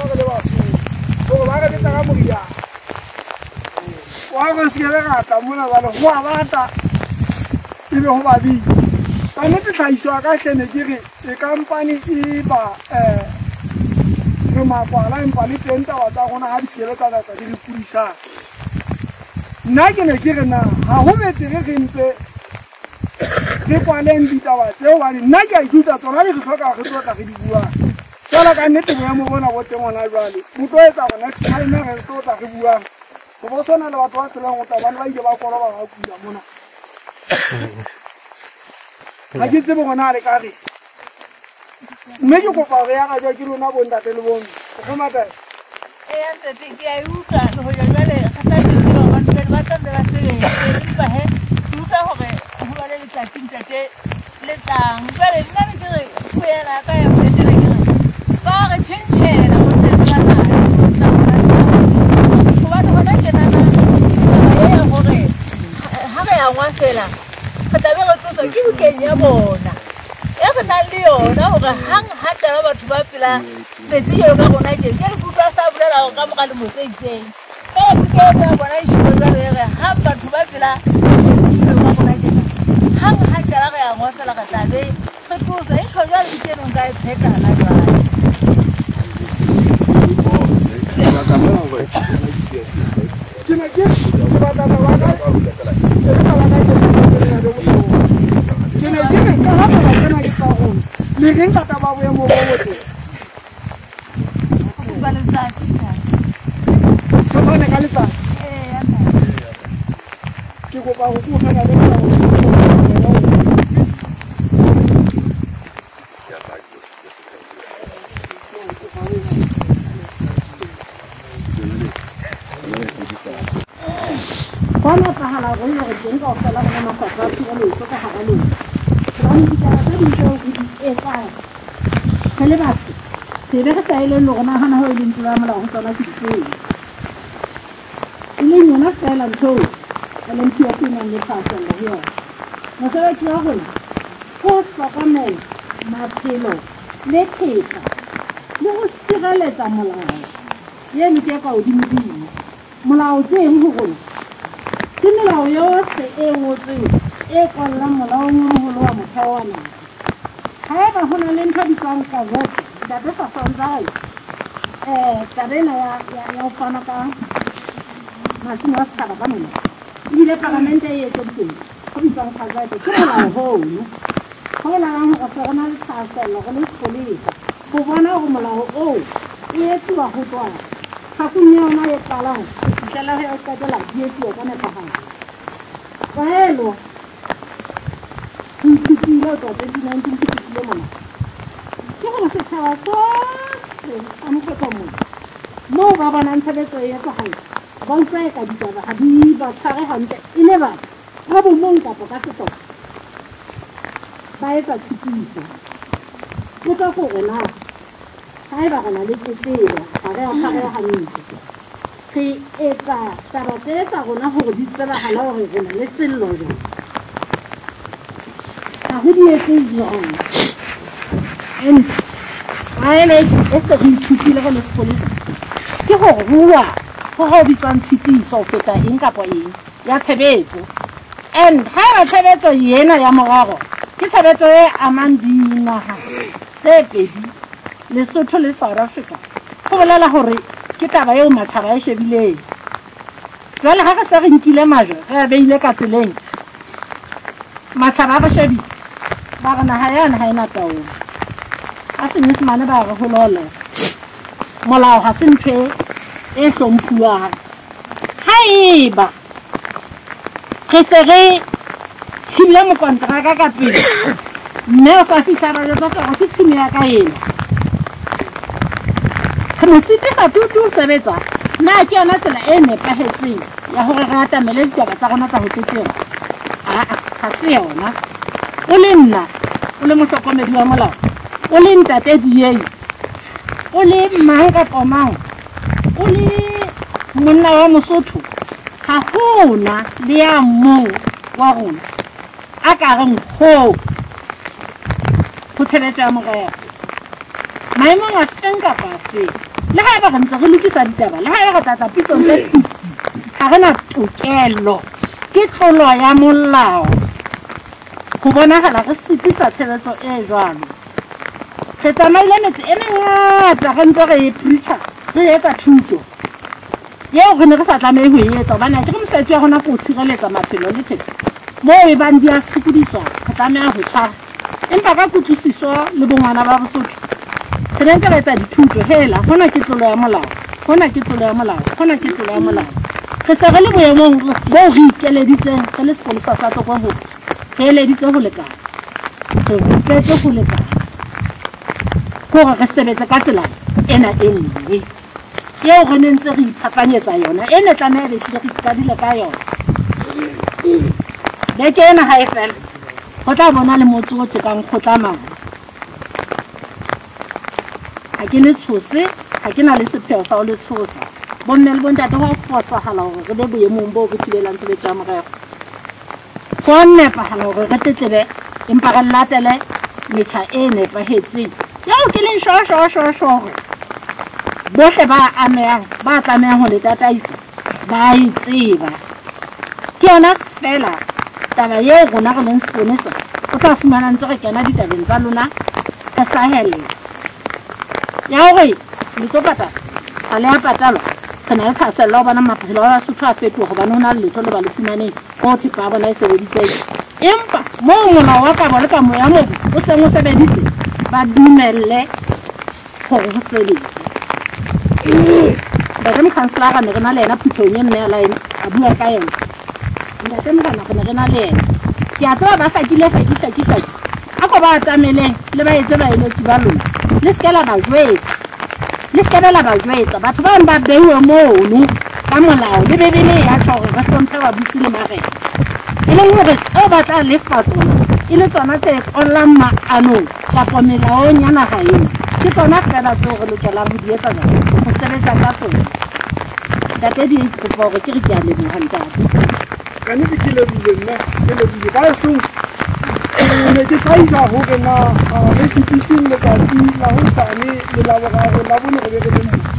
le bona ho a bata ebe ho babedi. Ka nnete tlhahiso ya ka hle ne ke re e kampane e ba re makwala empa le teng taba tsa rona ha di se ke tsa tla di re kudisang. Nna ke ne ke re na ha ho betere re mpe re kwaleng ditaba tseo hobane nna ke a ithuta tsona di re hloka re tlo tla re di buang. Jwalo ka nnete boemo bona bo teng hona jwale bo tlo etsa hore next time re tlo tla re buang. Ho bo sona le batho ba hlolang ho tla bane ba ile ba koloba ba kula mona. Ha ke tsebe hore na le ka re. Mme ke kopa hore ya rajwa ke lona bo ntate le bo mme. Re matae. Eya ntate ke a e utlwa le hoja jwale re tla tseba hore ntate ba tla nne ba sebetse empa he ke utlwa hore ho ba le letsatsi ntate le tlang. Jwale nna ne ke re puo ena ya ka ya ho qetela ke re ba re tjhentjhela bo ntate ba naha tsa rona hobane hona tjenana taba e ya hore ha re angwa fela re tla be re tloswa ke bukeng ya bona e re nang le yona hore hang ha tlala batho ba pela metsi jwalo ka rona tje ke le kutlwa sa bolela hore ka mora lemo tse itseng fela buka eno ya bona e shilo jwalo e re ha batho ba pela metsi jwalo ka rona tjena hang ha tlala re angwa fela re tla be re tloswa e tjho jwalo buka eno nka e phetha hana jwale. Ke ne ke batla taba ka ke ne ke re ka ha taba tsena ke tsa rona le reng ka taba boemo bo botle. Ba letsatsi ntate. Re fane ka letsatsi. Eya ntate. Ke kopa ho kutlwa le taba. Ho nepahala hore re teng kaofela rona mafapha a tshireletso ka hara lona. Hobane ditaba tse ding tseo re di etsang re le batho re be re sa elellwe hore na hona ho e leng tlolo ya molao ho tsona ke difeng. E leng yona feela ntho eo LMPS e nang le thahasello ho yona. Mosebetsi wa rona ke ho hlokomela maphelo le thepa le ho sireletsa molao. Eno ke e ka hodimodimo. Molao ke eng ho rona? Ke melao yohle e ngotsweng e kwallang molaong o moholo wa motheo wa naha. Haeba ho na le ntho e bitswang gazette, ntate Sasonzai, taba ena ya ho fana ka masimo a setjhaba ka molao ebile palamente e etseditseng ho bitswang gazette ke molao hono. Ho bolelang hore se re na le thahasello re le sepolesa ho bona hore molao oo o etsuwa ho tswa tlhakong ya ona e qalang ho fihlela ho ya ho qetela di etsuwa ka nepahalo. Tlwaelo ho ithutile ho tswa 2019 ke fihlile mona ke hore setjhaba sohle sa Mokhotlong moo ba bonang tshebetso e etsahala ba utlwa eka ditaba ha di ba tshware hantle e le batho ka bomong kapa ka sehlopha ba etsa tshitiso. Potso ke hore na haeba re na le tletlebo ha re a tshwareha hantle re etsa taba tse tsa rona hore di tsebahale hore re na le sello jwang. Ha ho di etse jwang. And tlwaelo e se re ithutile re le sepolesa ke ho rua ho ho bitswang tshitiso ho feta eng kapa eng ya tshebetso. And haeba tshebetso ena ya morero ke tshebetso e amang dinaha tse pedi Lesotho le South Africa, ho bolela hore Ke taba eo matjhaba e shebileng. Jwale ha re se re nkile majwe re a beile ka tseleng, matjhaba a re shebile ba re naha yane ha ena taolo. Ka Senyesemane ba re ho lawless. Molao ha se ntho e hlomphuwang. Haeba re se re thibile mokonteraka ka pele mme o sa fihla ba jwetsa hore ke tshimo ya ka ena, re mo sitisa tutu ho sebetsa. Na ke yona tsela e nepahetseng ya hore re atamele ditaba tsa rona tsa ho tletleba? Aa, ha se yona. O le nna, o le mohlokomedi wa molao, o le ntate DA, o le mang kapa mang, o le monna wa Mosotho, ha hona le ya mong wa rona a ka reng ho ho tshebetso ya morero maemong a feng kapa a feng. Le haeba re ntse re lokisa ditaba, le haeba re tlatsa pitsong tse 50, ha re na tokelo. Ke tlolo ya molao ho bonahala re sitisa tshebetso e jwalo. Re tsamaile metse e mengata re ntse re e preacher, re etsa thuto eo re ne re sa tlamehe ho e etsa, hobane ha ke re mosebetsi wa rona ke ho tshireletsa maphelo le thepa. Moo e bang di a sokodiswa, re tlameha ho tshwara. Empa ka kutlwisiso le bongwana ba Bosotho, re ne ntse re etsa dithuto. Hela, hona ke tlolo ya molao, hona ke tlolo ya molao, hona ke tlolo ya molao. Re se re le boemong boo re ikeleditseng re le sepolesa sa Tlokwe hore re eleditse ho lekana, re rupetse ho lekana hore re sebetse ka tsela ena e nngwe eo re ne ntse re iphapanyetsa yona, e ne tlameha be hlile re iqadile ka yona. Beke ena ha e fela, ho tla bona le motse o tjekang kgotla mane. Ha ke le tshose, ha ke na le sepheo sa ho le tshosa. Bomme le bontate, ho a fosahala hore re be boemong boo re thibelang tshebetso ya morero. Ho a nepahala hore re tletlebe, empa re latele metjha e nepahetseng eo ke leng sure sure sure sure hore bohle ba amehang, ba tlamehang ho le tataisa, ba e tseba. Ke yona feela taba eo rona re leng seponesa, o tla fumana ntse re kena ditabeng tsa lona, re hlahella ya hore le tlo patala, ha le a patalwa. Re na le thahasello ya ho bona maphelo a Basotho a fetoha, hobane ho na le letho le ba le fumaneng moo thepa ya bona e sebeditseng. Empa moo molao wa kabo le kamo ya mobu o seng o sebeditse, ba dumelle hore ho sebetse. Ntate mokhanselara ne re na le yena phuthehong e nne ya line, a bua ka yona. Ntate morena re ne re na le yena. Ke a tseba ba hlakile, hlaki, hlaki, hlaki. A ko ba atameleng le ba etse baeletsi ba lona. Le se ke la ba jwetsa. Le se ke la ba jwetsa. Batho ba bang ba beuwe mono ka molao le Bebele ya tjho hore re hlomphe babusi le marena. E leng hore tseo ba tla lefa tsona e le tsona tse qollang maanong kapa melaong ya naha ena. Ke tsona feela tseo re lokelang ho di etsa jwale, ho sebetsa ka tsona. Ntate di kopa hore ke re ke a leboha ntate. Ka nnete ke lebohile nna, ke lebohile. Ka seo ne ke hlahisa hore na re fetiseng letsatsi la hosane le la boraro, la bone re be re le moo.